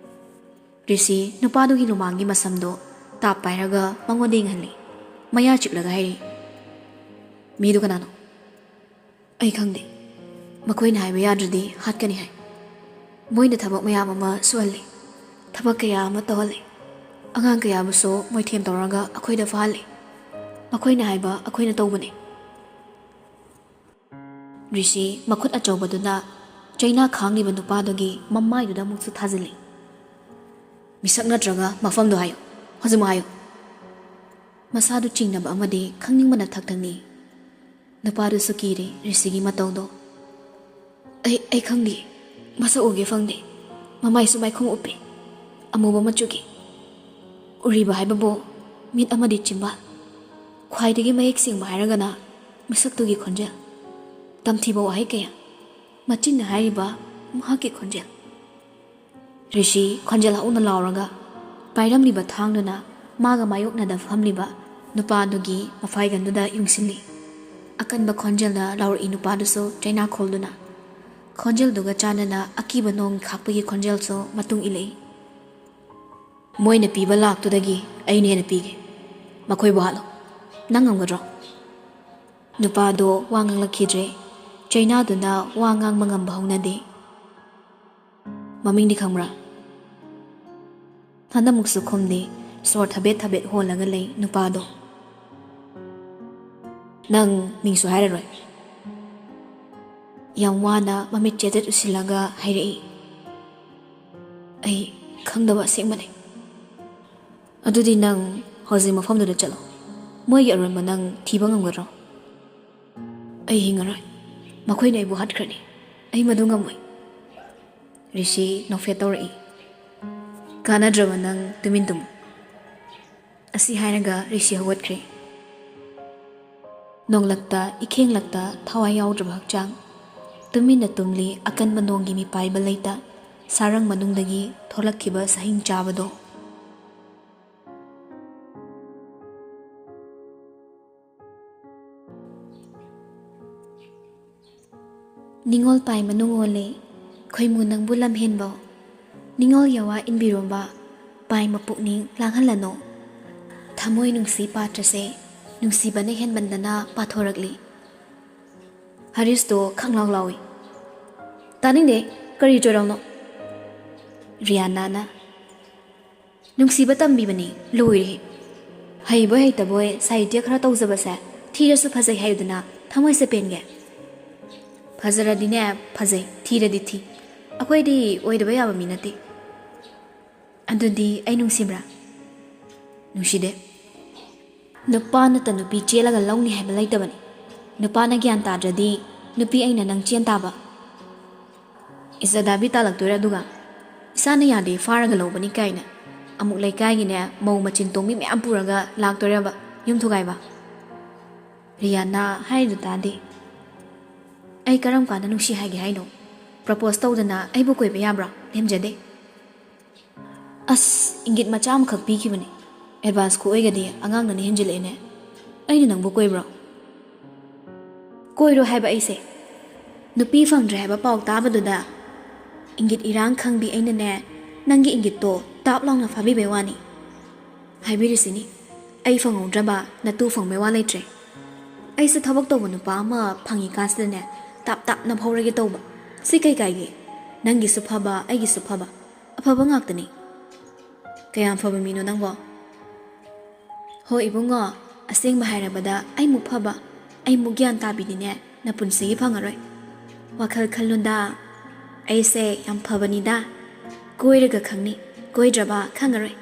ꯔꯤꯁꯤ ꯅꯨꯄꯥꯗꯨꯒꯤ ꯂꯨꯃꯥꯡꯒꯤ ꯃꯁꯝꯗꯣ ꯇꯥꯞ ꯄꯥꯏꯔꯒ ꯃꯉꯣꯟꯗ ꯌꯦꯡꯍꯜꯂꯤ꯫ ꯃꯌꯥ ꯆꯤꯛꯂꯒ ꯍꯥꯏꯔꯤ, "ꯃꯤꯗꯨ ꯀꯅꯥꯅꯣ?" "ꯑꯩ ꯈꯪꯗꯦ꯫ ꯃꯈꯣꯏꯅ ꯍꯥꯏꯕ ꯌꯥꯗ꯭ꯔꯗꯤ ꯍꯥꯠꯀꯅꯤ ꯍꯥꯏ꯫ ꯃꯣꯏꯅ ꯊꯕꯛ ꯃꯌꯥꯝ ꯑꯃ ꯁꯨꯍꯜꯂꯤ, ꯊꯕꯛ ꯀꯌꯥ ꯑꯃ ꯇꯧꯍꯜꯂꯤ, ꯑꯉꯥꯡ ꯀꯌꯥꯕꯨꯁꯨ ꯃꯣꯏꯊꯦꯝ ꯇꯧꯔꯒ ꯑꯩꯈꯣꯏꯗ ꯐꯥꯍꯜꯂꯤ꯫ ꯃꯈꯣꯏꯅ ꯍꯥꯏꯕ ꯑꯩꯈꯣꯏꯅ ꯇꯧꯕꯅꯤ꯫ ꯔꯤꯁꯤ ꯃꯈꯨꯠ ꯑꯆꯧꯕꯗꯨꯅ ꯆꯩꯅꯥ ꯈꯥꯡꯂꯤꯕ ꯅꯨꯄꯥꯗꯨꯒꯤ ꯃꯃꯥꯏꯗꯨꯗ ꯑꯃꯨꯛꯁꯨ ꯊꯥꯖꯤꯜꯂꯤ꯫ "ꯃꯤꯁꯛ ꯅꯠꯇ꯭ꯔꯒ ꯃꯐꯝꯗꯣ ꯍꯥꯏꯌꯨ, ꯍꯧꯖꯤꯛꯃꯛ ꯍꯥꯏꯌꯨ!" ꯃꯁꯥꯗꯨ ꯆꯤꯡꯅꯕ ꯑꯃꯗꯤ ꯈꯪꯅꯤꯡꯕꯅ ꯊꯛ ꯊꯛ ꯅꯤ꯫ ꯅꯨꯄꯥꯗꯨꯁꯨ ꯀꯤꯔꯦ ꯔꯤꯁꯤꯒꯤ ꯃꯇꯧꯗꯣ꯫ "ꯑꯩ, ꯑꯩ ꯈꯪꯗꯦ, ꯃꯁꯛ ꯎꯒꯦ ꯐꯪꯗꯦ, ꯃꯃꯥꯏꯁꯨ ꯃꯥꯏꯈꯨꯝ ꯎꯞꯄꯤ, ꯑꯃꯨꯕ ꯃꯆꯨꯒꯤ꯫ ꯎꯔꯤꯕ ꯍꯥꯏꯕꯕꯨ ꯃꯤꯠ ꯑꯃꯗꯤ ꯆꯤꯝꯕꯥꯜ꯫ ꯈ꯭ꯋꯥꯏꯗꯒꯤ ꯃꯌꯦꯛ ꯁꯦꯡꯕ ꯍꯥꯏꯔꯒꯅ ꯃꯤꯁꯛꯇꯨꯒꯤ ꯈꯣꯟꯖꯦꯜ, ꯇꯝꯊꯤꯕ ꯋꯥꯍꯩ ꯀꯌꯥ, ꯃꯆꯤꯟꯅ ꯍꯥꯏꯔꯤꯕ ꯃꯍꯥꯛꯀꯤ ꯈꯣꯟꯖꯦꯜ꯫" ꯔꯤꯁꯤ ꯈꯣꯟꯖꯦꯜ ꯍꯧꯅ ꯂꯥꯎꯔꯒ ꯄꯥꯏꯔꯝꯂꯤꯕ ꯊꯥꯡꯗꯨꯅ ꯃꯥꯒ ꯃꯥꯌꯣꯛꯅꯗ ꯐꯝꯂꯤꯕ ꯅꯨꯄꯥꯗꯨꯒꯤ ꯃꯐꯥꯏꯒꯟꯗꯨꯗ ꯌꯨꯡꯁꯤꯜꯂꯤ꯫ ꯑꯀꯟꯕ ꯈꯣꯟꯖꯦꯜꯗ ꯂꯥꯎꯔꯛꯏ ꯅꯨꯄꯥꯗꯨꯁꯨ ꯆꯩꯅꯥ ꯈꯣꯜꯗꯨꯅ꯫ ꯈꯣꯟꯖꯦꯜꯗꯨꯒ ꯆꯥꯟꯅꯅ ꯑꯀꯤꯕ ꯅꯣꯡ ꯈꯥꯛꯄꯒꯤ ꯈꯣꯟꯖꯦꯜꯁꯨ ꯃꯇꯨꯡ ꯏꯜꯂꯛꯏ꯫ "ꯃꯣꯏꯅ ꯄꯤꯕ ꯂꯥꯛꯇꯨꯗꯒꯤ ꯑꯩꯅ ꯍꯦꯟꯅ ꯄꯤꯒꯦ꯫ ꯃꯈꯣꯏꯕꯨ ꯍꯥꯠꯂꯣ꯫ ꯅꯪ ꯉꯝꯒꯗ꯭ꯔꯣ?" ꯅꯨꯄꯥꯗꯣ ꯋꯥ ꯉꯥꯡꯂꯛꯈꯤꯗ꯭ꯔꯦ꯫ ꯆꯩꯅꯥꯗꯨꯅ ꯋꯥ ꯉꯥꯡꯕ ꯉꯝꯕ ꯍꯧꯅꯗꯦ꯫ "ꯃꯃꯤꯡꯗꯤ ꯈꯪꯕ꯭ꯔꯥ?" ꯍꯟꯗꯛꯃꯨꯛꯁꯨ ꯈꯨꯝꯗꯦ, ꯁꯣꯔ ꯊꯕꯦꯠ ꯊꯕꯦꯠ ꯍꯣꯜꯂꯒ ꯂꯩ ꯅꯨꯄꯥꯗꯣ꯫ "ꯅꯪ ꯃꯤꯡꯁꯨ ꯍꯥꯏꯔꯔꯣꯏ?" ꯌꯥꯝ ꯋꯥꯅ ꯃꯃꯤꯠ ꯆꯦꯇꯦꯠ ꯎꯁꯤꯜꯂꯒ ꯍꯥꯏꯔꯛꯏ꯫ "ꯑꯩ ꯈꯪꯗꯕ ꯑꯁꯦꯡꯕꯅꯤ꯫" "ꯑꯗꯨꯗꯤ ꯅꯪ ꯍꯧꯖꯤꯛ ꯃꯐꯝꯗꯨꯗ ꯆꯠꯂꯣ꯫ ꯃꯣꯏꯒꯤ ꯑꯔꯣꯟꯕ ꯅꯪ ꯊꯤꯕ ꯉꯝꯒꯗ꯭ꯔꯣ?" "ꯑꯩ ꯍꯤꯡꯉꯔꯣꯏ꯫ ꯃꯈꯣꯏꯅ ꯑꯩꯕꯨ ꯍꯥꯠꯈ꯭ꯔꯅꯤ꯫ ꯑꯩ ꯃꯗꯨ ꯉꯝꯃꯣꯏ꯫" ꯔꯤꯁꯤ ꯅꯣꯛꯐꯦꯠ ꯇꯧꯔꯛꯏ꯫ "ꯀꯥꯟꯅꯗ꯭ꯔꯕ ꯅꯪ ꯇꯨꯃꯤꯟ ꯇꯨꯝꯃꯨ꯫" ꯑꯁꯤ ꯍꯥꯏꯔꯒ ꯔꯤꯁꯤ ꯍꯧꯒꯠꯈ꯭ꯔꯦ꯫ ꯅꯣꯡꯂꯛꯇ, ꯏꯈꯦꯡꯂꯛꯇ ꯊꯋꯥꯏ ꯌꯥꯎꯗ꯭ꯔꯕ ꯍꯛꯆꯥꯡ꯫ ꯇꯨꯃꯤꯟꯅ ꯇꯨꯝꯂꯤ ꯑꯀꯟꯕ ꯅꯣꯡꯒꯤ ꯃꯤꯄꯥꯏꯕ ꯂꯩꯇ, ꯁꯥꯔꯪ ꯃꯅꯨꯡꯗꯒꯤ ꯊꯣꯛꯂꯛꯈꯤꯕ ꯁꯍꯤꯡ ꯆꯥꯕꯗꯣ꯫ ꯅꯤꯉꯣꯜ ꯄꯥꯏ ꯃꯅꯨꯡ ꯑꯣꯜꯂꯦ, ꯈꯣꯏꯃꯨ ꯅꯪꯕꯨ ꯂꯝꯍꯦꯟꯕꯧ꯫ ꯅꯤꯉꯣꯜ ꯌꯥꯋꯥ ꯏꯟꯕꯤꯔꯣꯝꯕ, ꯄꯥꯏ ꯃꯄꯨꯛꯅꯤꯡ ꯂꯥꯡꯍꯜꯂꯅꯣ꯫ ꯊꯃꯣꯏ ꯅꯨꯡꯁꯤ ꯄꯥꯠꯇ꯭ꯔꯁꯦ, ꯅꯨꯡꯁꯤꯕꯅ ꯍꯦꯟꯃꯟꯗꯅ ꯄꯥꯊꯣꯔꯛꯂꯤ꯫ ꯍꯔꯤꯁꯇꯣ ꯈꯪꯂꯥꯎ ꯂꯥꯎꯏ꯫ "ꯇꯥꯅꯤꯡꯗꯦ, ꯀꯔꯤ ꯆꯣꯏꯔꯥꯎꯅꯣ?" ꯔꯤꯌꯥꯅꯥꯅ, "ꯅꯨꯡꯁꯤꯕ ꯇꯝꯕꯤꯕꯅꯤ, ꯂꯣꯏꯔꯦ꯫ ꯍꯩꯕꯣꯏ ꯍꯩꯇꯕꯣꯏ ꯁꯥꯍꯤꯇ꯭ꯌ ꯈꯔ ꯇꯧꯖꯕꯁꯦ ꯊꯤꯔꯁꯨ ꯐꯖꯩ ꯍꯥꯏꯌꯨꯗꯅ ꯊꯃꯣꯏꯁꯦ ꯄꯦꯟꯒꯦ꯫ ꯐꯖꯔꯗꯤꯅꯦ ꯐꯖꯩ, ꯊꯤꯔꯗꯤ ꯊꯤ꯫ ꯑꯩꯈꯣꯏꯗꯤ ꯑꯣꯏꯗꯕ ꯌꯥꯕ ꯃꯤ ꯅꯠꯇꯦ꯫ ꯑꯗꯨꯗꯤ ꯑꯩ ꯅꯨꯡꯁꯤꯕ꯭ꯔꯥ?" "ꯅꯨꯡꯁꯤꯗꯦ꯫ ꯅꯨꯄꯥ ꯅꯠꯇ ꯅꯨꯄꯤ ꯆꯦꯜꯂꯒ ꯂꯧꯅꯤ ꯍꯥꯏꯕ ꯂꯩꯇꯕꯅꯤ꯫ ꯅꯨꯄꯥꯅ ꯒ꯭ꯌꯥꯟ ꯇꯥꯗ꯭ꯔꯗꯤ ꯅꯨꯄꯤ ꯑꯩꯅ ꯅꯪ ꯆꯦꯟ ꯇꯥꯕ꯫ ꯏꯖꯗꯥꯕꯤ ꯇꯥꯜꯂꯛꯇꯣꯏꯔꯥ ꯑꯗꯨꯒ? ꯏꯁꯥꯅ ꯌꯥꯗꯦ ꯐꯥꯔꯒ ꯂꯧꯕꯅꯤ ꯀꯥꯏꯅ ꯑꯃꯨꯛ ꯂꯩꯀꯥꯏꯒꯤꯅꯦ ꯃꯧ ꯃꯆꯤꯟ ꯇꯣꯡꯕꯤ ꯃꯌꯥꯝ ꯄꯨꯔꯒ ꯂꯥꯛꯇꯣꯏꯔꯕ ꯌꯨꯝ ꯊꯨꯒꯥꯏꯕ?" "ꯔꯤꯌꯥꯅꯥ, ꯍꯥꯏꯔꯤꯗꯨ ꯇꯥꯗꯦ꯫ ꯑꯩ ꯀꯔꯝ ꯀꯥꯟꯗ ꯅꯨꯡꯁꯤ ꯍꯥꯏꯒꯦ ꯍꯥꯏꯅꯣ? ꯄ꯭ꯔꯄꯣꯁ ꯇꯧꯗꯅ ꯑꯩꯕꯨ ꯀꯣꯏꯕ ꯌꯥꯕ꯭ꯔꯣ? ꯂꯦꯝꯖꯗꯦ꯫" "ꯑꯁ, ꯏꯪꯒꯤꯠ ꯃꯆꯥ ꯑꯃꯈꯛ ꯄꯤꯈꯤꯕꯅꯤ꯫ ꯑꯦꯗꯚꯥꯟꯁ ꯈꯨꯑꯣꯏꯒꯗꯤ ꯑꯉꯥꯡꯅꯅ ꯍꯦꯟꯖꯤꯜꯂꯛꯑꯦꯅꯦ꯫ ꯑꯩꯅ ꯅꯪꯕꯨ ꯀꯣꯏꯕ꯭ꯔꯣ?" "ꯀꯣꯏꯔꯣ ꯍꯥꯏꯕ ꯑꯩꯁꯦ꯫ ꯅꯨꯄꯤ ꯐꯪꯗ꯭ꯔꯦ ꯍꯥꯏꯕ ꯄꯥꯎ ꯇꯥꯕꯗꯨꯗ ꯏꯪꯒꯤꯠ ꯏꯔꯥꯡ ꯈꯪꯕꯤ ꯑꯩꯅꯅꯦ, ꯅꯪꯒꯤ ꯏꯪꯒꯤꯠꯇꯣ ꯇꯥꯞ ꯂꯥꯎꯅ ꯐꯥꯕꯤꯕꯩ ꯋꯥꯅꯤ꯫ ꯍꯥꯏꯕꯤꯔꯤꯁꯤꯅꯤ, ꯑꯩ ꯐꯪꯍꯧꯗ꯭ꯔꯕ ꯅꯇꯨ ꯐꯪꯕꯩ ꯋꯥ ꯂꯩꯇ꯭ꯔꯦ꯫ ꯑꯩꯁꯨ ꯊꯕꯛ ꯇꯧꯕ ꯅꯨꯄꯥ ꯑꯃ ꯐꯪꯉꯤꯀꯥꯟꯁꯤꯗꯅꯦ ꯇꯥꯞ ꯇꯥꯞꯅ ꯐꯧꯔꯒꯦ ꯇꯧꯕ꯫ ꯁꯤ ꯀꯩ ꯀꯥꯏꯒꯦ? ꯅꯪꯒꯤꯁꯨ ꯐꯕ, ꯑꯩꯒꯤꯁꯨ ꯐꯕ꯫ ꯑꯐꯕ ꯉꯥꯛꯇꯅꯤ꯫" "ꯀꯌꯥꯝ ꯐꯕ ꯃꯤꯅꯣ ꯅꯪꯕꯣ?" "ꯍꯣ ꯏꯕꯨꯡꯉꯣ, ꯑꯁꯦꯡꯕ ꯍꯥꯏꯔꯕꯗ ꯑꯩꯃꯨꯛ ꯐꯕ, ꯑꯩꯃꯨꯛ ꯒ꯭ꯌꯥꯟ ꯇꯥꯕꯤꯗꯤꯅꯦ ꯅꯄꯨꯟꯁꯤꯒꯤ ꯐꯪꯉꯔꯣꯏ꯫ ꯋꯥꯈꯜ ꯈꯜꯂꯨꯗ, ꯑꯩꯁꯦ ꯌꯥꯝ ꯐꯕꯅꯤꯗ꯫ ꯀꯣꯏꯔꯒ ꯈꯪꯅꯤ, ꯀꯣꯏꯗ꯭ꯔꯕ ꯈꯪꯉꯔꯣꯏ꯫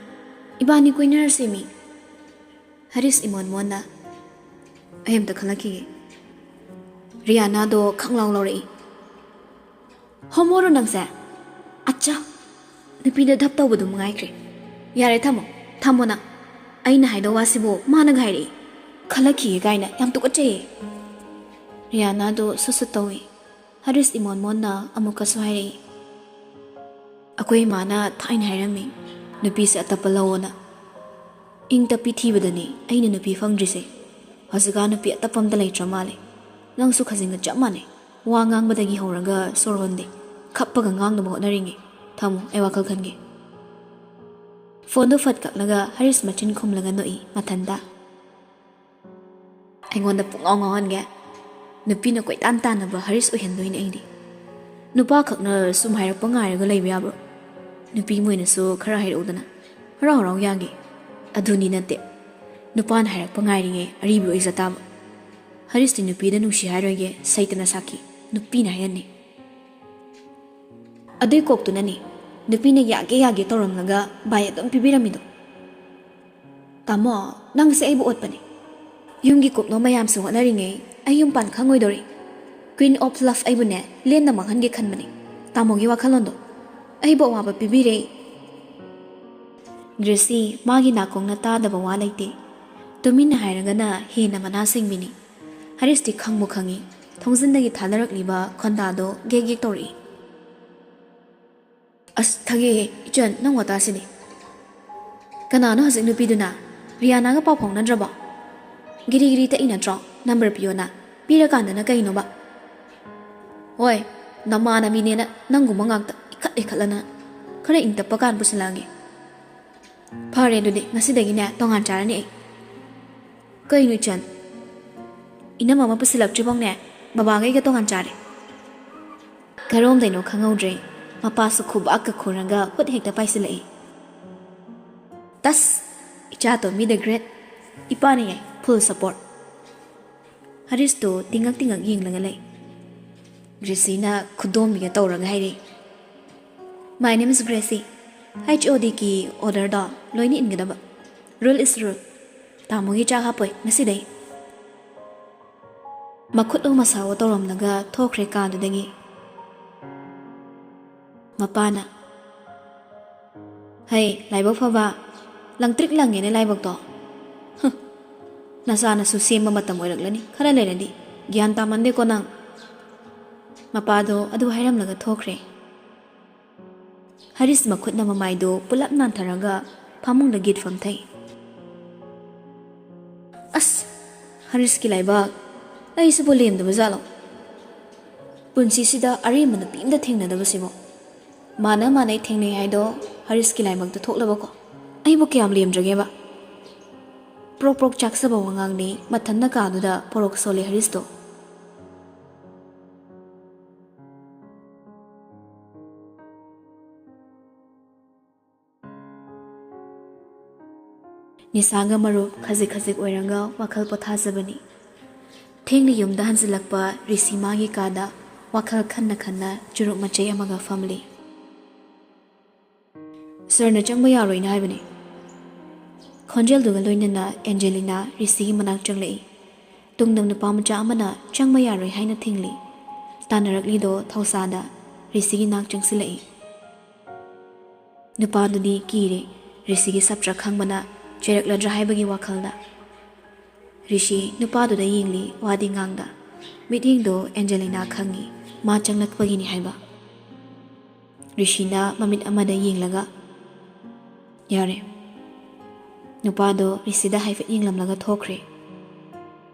ꯏꯕꯥꯅꯤ ꯀꯣꯏꯅꯔꯁꯦ ꯃꯤ꯫" ꯍꯔꯤꯁ ꯏꯃꯣꯟ ꯃꯣꯟꯅ, "ꯑꯩ ꯑꯝꯇ ꯈꯜꯂꯛꯈꯤꯒꯦ꯫" ꯔꯤꯌꯥꯅꯥꯗꯣ ꯈꯪꯂꯥꯎ ꯂꯥꯎꯔꯛꯏ꯫ "ꯍꯣꯃꯣꯔꯣ ꯅꯪꯁꯦ? ꯑꯠꯆꯥ, ꯅꯨꯄꯤꯗ ꯙꯞ ꯇꯧꯕꯗꯨ ꯃꯉꯥꯏꯈ꯭ꯔꯦ꯫ ꯌꯥꯔꯦ, ꯊꯝꯃꯣ, ꯊꯝꯃꯣ ꯅꯪ꯫ ꯑꯩꯅ ꯍꯥꯏꯗꯧ ꯋꯥꯁꯤꯕꯨ ꯃꯥꯅꯒ ꯍꯥꯏꯔꯛꯏ꯫ ꯈꯜꯂꯛꯈꯤꯒꯦ ꯀꯥꯏꯅ, ꯌꯥꯝ ꯇꯨꯀꯠꯆꯩꯌꯦ꯫" ꯔꯤꯌꯥꯅꯥꯗꯣ ꯁꯨꯠ ꯁꯨꯠ ꯇꯧꯏ꯫ ꯍꯔꯤꯁ ꯏꯃꯣꯟ ꯃꯣꯟꯅ ꯑꯃꯨꯛꯀꯁꯨ ꯍꯥꯏꯔꯛꯏ, "ꯑꯩꯈꯣꯏ ꯏꯃꯥꯅ ꯊꯥꯏꯅ ꯍꯥꯏꯔꯝꯃꯤ, ꯅꯨꯄꯤꯁꯦ ꯑꯇꯞꯄ ꯂꯧꯑꯣꯅ꯫ ꯏꯪ ꯇꯞꯄꯤ ꯊꯤꯕꯗꯅꯤ ꯑꯩꯅ ꯅꯨꯄꯤ ꯐꯪꯗ꯭ꯔꯤꯁꯦ꯫ ꯍꯧꯖꯤꯛꯀꯥꯟ ꯅꯨꯄꯤ ꯑꯇꯞꯄ ꯑꯝꯇ ꯂꯩꯇ꯭ꯔ ꯃꯥꯜꯂꯦ꯫ ꯅꯪꯁꯨ ꯈꯖꯤꯡꯒ ꯆꯞ ꯃꯥꯟꯅꯩ꯫ ꯋꯥ ꯉꯥꯡꯕꯗꯒꯤ ꯍꯧꯔꯒ ꯁꯣꯔ ꯍꯣꯟꯗꯦ꯫ ꯈꯞꯄꯒ ꯉꯥꯡꯅꯕ ꯍꯣꯠꯅꯔꯤꯉꯩ꯫ ꯊꯝꯃꯣ, ꯑꯩ ꯋꯥꯈꯜ ꯈꯟꯒꯦ꯫" ꯐꯣꯟꯗꯣ ꯐꯠ ꯀꯛꯂꯒ ꯍꯔꯤꯁ ꯃꯆꯤꯟ ꯈꯨꯝꯂꯒ ꯅꯣꯛꯏ ꯃꯊꯟꯇ꯫ "ꯑꯩꯉꯣꯟꯗ ꯄꯨꯡꯉꯥꯎ ꯉꯥꯎꯍꯟꯒꯦ꯫ ꯅꯨꯄꯤꯅ ꯀꯣꯏꯇꯥꯟ ꯇꯥꯟꯅꯕ ꯍꯔꯤꯁ ꯑꯣꯏꯍꯟꯗꯣꯏꯅꯦ ꯑꯩꯗꯤ꯫ ꯅꯨꯄꯥꯈꯛꯅ ꯁꯨꯝ ꯍꯥꯏꯔꯛꯄ ꯉꯥꯏꯔꯒ ꯂꯩꯕ ꯌꯥꯕ꯭ꯔꯣ? ꯅꯨꯄꯤ ꯃꯣꯏꯅꯁꯨ ꯈꯔ ꯍꯥꯏꯔꯛꯎꯗꯅ꯫ ꯍꯔꯥꯎ ꯍꯔꯥꯎ ꯌꯥꯒꯦ꯫ ꯑꯗꯨꯅꯤ ꯅꯠꯇꯦ꯫ ꯅꯨꯄꯥꯅ ꯍꯥꯏꯔꯛꯄ ꯉꯥꯏꯔꯤꯉꯩ ꯑꯔꯤꯕꯤ ꯑꯣꯏꯖ ꯇꯥꯕ꯫ ꯍꯔꯤꯁꯇꯤ ꯅꯨꯄꯤꯗ ꯅꯨꯡꯁꯤ ꯍꯥꯏꯔꯣꯏꯒꯦ, ꯁꯩꯇꯅ ꯁꯥꯈꯤ꯫ ꯅꯨꯄꯤꯅ ꯍꯥꯏꯍꯟꯅꯤ꯫ ꯑꯗꯨꯏ ꯀꯣꯛꯇꯨꯅꯅꯤ ꯅꯨꯄꯤꯅ ꯌꯥꯒꯦ ꯌꯥꯒꯦ ꯇꯧꯔꯝꯂꯒ ꯕꯥꯏ ꯑꯗꯨꯝ ꯄꯤꯕꯤꯔꯝꯃꯤꯗꯣ꯫ ꯇꯥꯃꯣ, ꯅꯪꯁꯦ ꯑꯩꯕꯨ ꯑꯣꯠꯄꯅꯦ꯫ ꯌꯨꯝꯒꯤ ꯀꯨꯞꯅꯣ ꯃꯌꯥꯝꯁꯨ ꯍꯣꯠꯅꯔꯤꯉꯩ ꯑꯩ ꯌꯨꯝ ꯄꯥꯟ ꯈꯪꯉꯣꯏꯗꯧꯔꯤ꯫ Queen of Love ꯑꯩꯕꯨꯅꯦ ꯂꯦꯟꯅ ꯃꯥꯡꯍꯟꯒꯦ ꯈꯟꯕꯅꯦ꯫ ꯇꯥꯃꯣꯒꯤ ꯋꯥꯈꯜꯂꯣꯟꯗꯣ꯫ ꯑꯩꯕꯨ ꯑꯋꯥꯕ ꯄꯤꯕꯤꯔꯦ꯫ ꯒ꯭ꯔꯦꯁꯤ, ꯃꯥꯒꯤ ꯅꯥꯀꯣꯡꯅ ꯇꯥꯗꯕ ꯋꯥ ꯂꯩꯇꯦ꯫ ꯇꯨꯃꯤꯟꯅ ꯍꯥꯏꯔꯒꯅ ꯍꯦꯟꯅ ꯃꯅꯥ ꯁꯦꯡꯕꯤꯅꯤ꯫ ꯍꯔꯤꯁꯇꯤ ꯈꯪꯕꯨ ꯈꯪꯉꯤ꯫ ꯊꯣꯡꯖꯤꯟꯗꯒꯤ ꯊꯥꯗꯔꯛꯂꯤꯕ ꯈꯣꯟꯗꯥꯗꯣ ꯒꯦꯛ ꯒꯦꯛ ꯇꯧꯔꯛꯏ꯫ ꯑꯁ, ꯊꯒꯦꯍꯦ, ꯏꯆꯟ, ꯅꯪ ꯋꯥꯇꯥꯁꯤꯗꯤ꯫ ꯀꯅꯥꯅꯣ ꯍꯧꯖꯤꯛ ꯅꯨꯄꯤꯗꯨꯅ? ꯔꯤꯌꯥꯅꯥꯒ ꯄꯥꯎ ꯐꯥꯎꯅꯗ꯭ꯔꯕꯣ? ꯒꯤꯔꯤ ꯒꯤꯔꯤ ꯇꯛꯏ ꯅꯠꯇ꯭ꯔꯣ? ꯅꯝꯕꯔ ꯄꯤꯌꯣꯅ꯫ ꯄꯤꯔꯀꯥꯟꯗꯅ ꯀꯩꯅꯣꯕ? ꯍꯣꯏ, ꯅꯃꯥꯟꯅꯕꯤꯅꯦꯅ ꯅꯪꯒꯨꯝꯕ ꯉꯥꯛꯇ ꯏꯈꯠ ꯏꯈꯠꯂꯅ ꯈꯔ ꯏꯪ ꯇꯞꯄ ꯀꯥꯟ ꯄꯨꯁꯤꯜꯂꯛꯑꯒꯦ꯫ ꯐꯔꯦ, ꯑꯗꯨꯗꯤ ꯉꯁꯤꯗꯒꯤꯅꯦ ꯇꯣꯉꯥꯟ ꯆꯥꯔꯅꯤ ꯑꯩ꯫ ꯀꯩꯅꯣ ꯏꯆꯟ? ꯏꯅꯝꯃ ꯑꯃ ꯄꯨꯁꯤꯜꯂꯛꯇ꯭ꯔꯤꯐꯥꯎꯅꯦ ꯕꯕꯥꯒ ꯑꯩꯒ ꯇꯣꯉꯥꯟ ꯆꯥꯔꯦ꯫ ꯀꯔꯣꯝꯗꯩꯅꯣ ꯈꯪꯍꯧꯗ꯭ꯔꯦ, ꯃꯄꯥꯁꯨ ꯈꯨꯕꯥꯛꯀ ꯈꯨꯔꯒ ꯍꯨꯠ ꯍꯦꯛꯇ ꯄꯥꯏꯁꯤꯜꯂꯛꯏ꯫ ꯇꯁ! ꯏꯆꯥ ꯇꯣꯝꯕꯤ the great! ꯏꯄꯥꯅ ꯌꯥꯏ, full support꯫ ꯍꯔꯤꯁꯇꯣ ꯇꯤꯡꯉꯛ ꯇꯤꯡꯉꯛ ꯌꯦꯡꯂꯒ ꯂꯩ꯫ ꯒ꯭ꯔꯦꯁꯤꯅ ꯈꯨꯗꯣꯝꯕꯤꯒ ꯇꯧꯔꯒ ꯍꯥꯏꯔꯛꯏ, My name is Gracie꯫ H O D ꯀꯤ order ꯗꯣ ꯂꯣꯏꯅ ꯏꯟꯒꯗꯕ꯫ Rule is rule꯫ ꯇꯥꯃꯣꯒꯤ ꯆꯥꯛ ꯍꯥꯞꯄꯣꯏ ꯉꯁꯤꯗꯩ꯫ ꯃꯈꯨꯠ ꯑꯣ ꯃꯁꯥ ꯑꯣ ꯇꯧꯔꯝꯂꯒ ꯊꯣꯛꯈ꯭ꯔꯦ ꯀꯥꯗꯨꯗꯒꯤ꯫ ꯃꯄꯥꯅ, ꯍꯩ, ꯂꯥꯏꯕꯛ ꯐꯕ, ꯂꯪꯇ꯭ꯔꯤꯛ ꯂꯪꯉꯦꯅꯦ ꯂꯥꯏꯕꯛꯇꯣ꯫ ꯍꯨꯝ, ꯅꯆꯥꯅꯁꯨ ꯁꯦꯝꯕ ꯃꯇꯝ ꯑꯣꯏꯔꯛꯂꯅꯤ, ꯈꯔ ꯂꯩꯔꯗꯤ꯫ ꯒ꯭ꯌꯥꯟ ꯇꯥꯃꯟꯗꯦꯀꯣ ꯅꯪ꯫ ꯃꯄꯥꯗꯣ ꯑꯗꯨ ꯍꯥꯏꯔꯝꯂꯒ ꯊꯣꯛꯈ꯭ꯔꯦ꯫ ꯍꯔꯤꯁ ꯃꯈꯨꯠꯅ ꯃꯃꯥꯏꯗꯣ ꯄꯨꯂꯞ ꯅꯥꯟꯊꯔꯒ ꯐꯃꯨꯡꯗ ꯒꯤꯠ ꯐꯝꯊꯩ꯫ ꯑꯁ! ꯍꯔꯤꯁꯀꯤ ꯂꯥꯏꯕꯛ! ꯑꯩꯁꯤꯕꯨ ꯂꯦꯝꯗꯕ ꯖꯥꯠꯂꯣ? ꯄꯨꯟꯁꯤꯁꯤꯗ ꯑꯔꯦꯝꯕ ꯅꯨꯄꯤ ꯑꯝꯇ ꯊꯦꯡꯅꯗꯕꯁꯤꯕꯨ꯫ ꯃꯥꯅ ꯃꯥꯅꯩ ꯊꯦꯡꯅꯩ ꯍꯥꯏꯗꯣ ꯍꯔꯤꯁꯀꯤ ꯂꯥꯏꯕꯛꯇ ꯊꯣꯛꯂꯕꯀꯣ? ꯑꯩꯕꯨ ꯀꯌꯥꯝ ꯂꯦꯝꯗ꯭ꯔꯒꯦꯕ? ꯄ꯭ꯔꯣꯛ ꯄ꯭ꯔꯣꯛ ꯆꯥꯛꯆꯕ ꯋꯥꯉꯥꯡꯅꯤ ꯃꯊꯟꯅ ꯀꯥꯗꯨꯗ ꯄꯣꯔꯣꯛ ꯁꯣꯜꯂꯦ ꯍꯔꯤꯁꯇꯣ꯫ ꯅꯤꯁꯥꯒ ꯃꯔꯨꯞ ꯈꯖꯤꯛ ꯈꯖꯤꯛ ꯑꯣꯏꯔꯒ ꯋꯥꯈꯜ ꯄꯣꯊꯥꯖꯕꯅꯤ꯫ ꯊꯦꯡꯅ ꯌꯨꯝꯗ ꯍꯟꯖꯤꯜꯂꯛꯄ ꯔꯤꯁꯤ ꯃꯥꯒꯤ ꯀꯥꯗ ꯋꯥꯈꯜ ꯈꯟꯅ ꯈꯟꯅ ꯆꯨꯔꯨꯞ ꯃꯆꯩ ꯑꯃꯒ ꯐꯝꯂꯤ꯫ "ꯁꯔꯅ ꯆꯪꯕ ꯌꯥꯔꯣꯏꯅ ꯍꯥꯏꯕꯅꯤ꯫" ꯈꯣꯟꯖꯦꯜꯗꯨꯒ ꯂꯣꯏꯅꯅ ꯑꯦꯟꯖꯦꯂꯤꯅꯥ ꯔꯤꯁꯤꯒꯤ ꯃꯅꯥꯛ ꯆꯪꯂꯛꯏ꯫ ꯇꯨꯡꯗ ꯅꯨꯄꯥ ꯃꯆꯥ ꯑꯃꯅ ꯆꯪꯕ ꯌꯥꯔꯣꯏ ꯍꯥꯏꯅ ꯊꯤꯡꯂꯤ꯫ ꯇꯥꯟꯅꯔꯛꯂꯤꯗꯣ ꯊꯧꯁꯥꯗ ꯔꯤꯁꯤꯒꯤ ꯅꯥꯛ ꯆꯪꯁꯤꯜꯂꯛꯏ꯫ ꯅꯨꯄꯥꯗꯨꯗꯤ ꯀꯤꯔꯦ, ꯔꯤꯁꯤꯒꯤ ꯁꯞꯇ꯭ꯔ ꯈꯪꯕꯅ ꯆꯩꯔꯛꯂꯗ꯭ꯔꯥ ꯍꯥꯏꯕꯒꯤ ꯋꯥꯈꯜꯗ꯫ ꯔꯤꯁꯤ ꯅꯨꯄꯥꯗꯨꯗ ꯌꯦꯡꯂꯤ, ꯋꯥꯗꯤ ꯉꯥꯡꯗ꯫ ꯃꯤꯠꯌꯦꯡꯗꯣ ꯑꯦꯟꯖꯦꯂꯤꯅꯥ ꯈꯪꯉꯤ, ꯃꯥ ꯆꯪꯂꯛꯄꯒꯤꯅꯤ ꯍꯥꯏꯕ꯫ ꯔꯤꯁꯤꯅ ꯃꯃꯤꯠ ꯑꯃꯗ ꯌꯦꯡꯂꯒ, "ꯌꯥꯔꯦ꯫" ꯅꯨꯄꯥꯗꯣ ꯔꯤꯁꯤꯗ ꯍꯥꯏꯐꯦꯠ ꯌꯦꯡꯂꯝꯂꯒ ꯊꯣꯛꯈ꯭ꯔꯦ꯫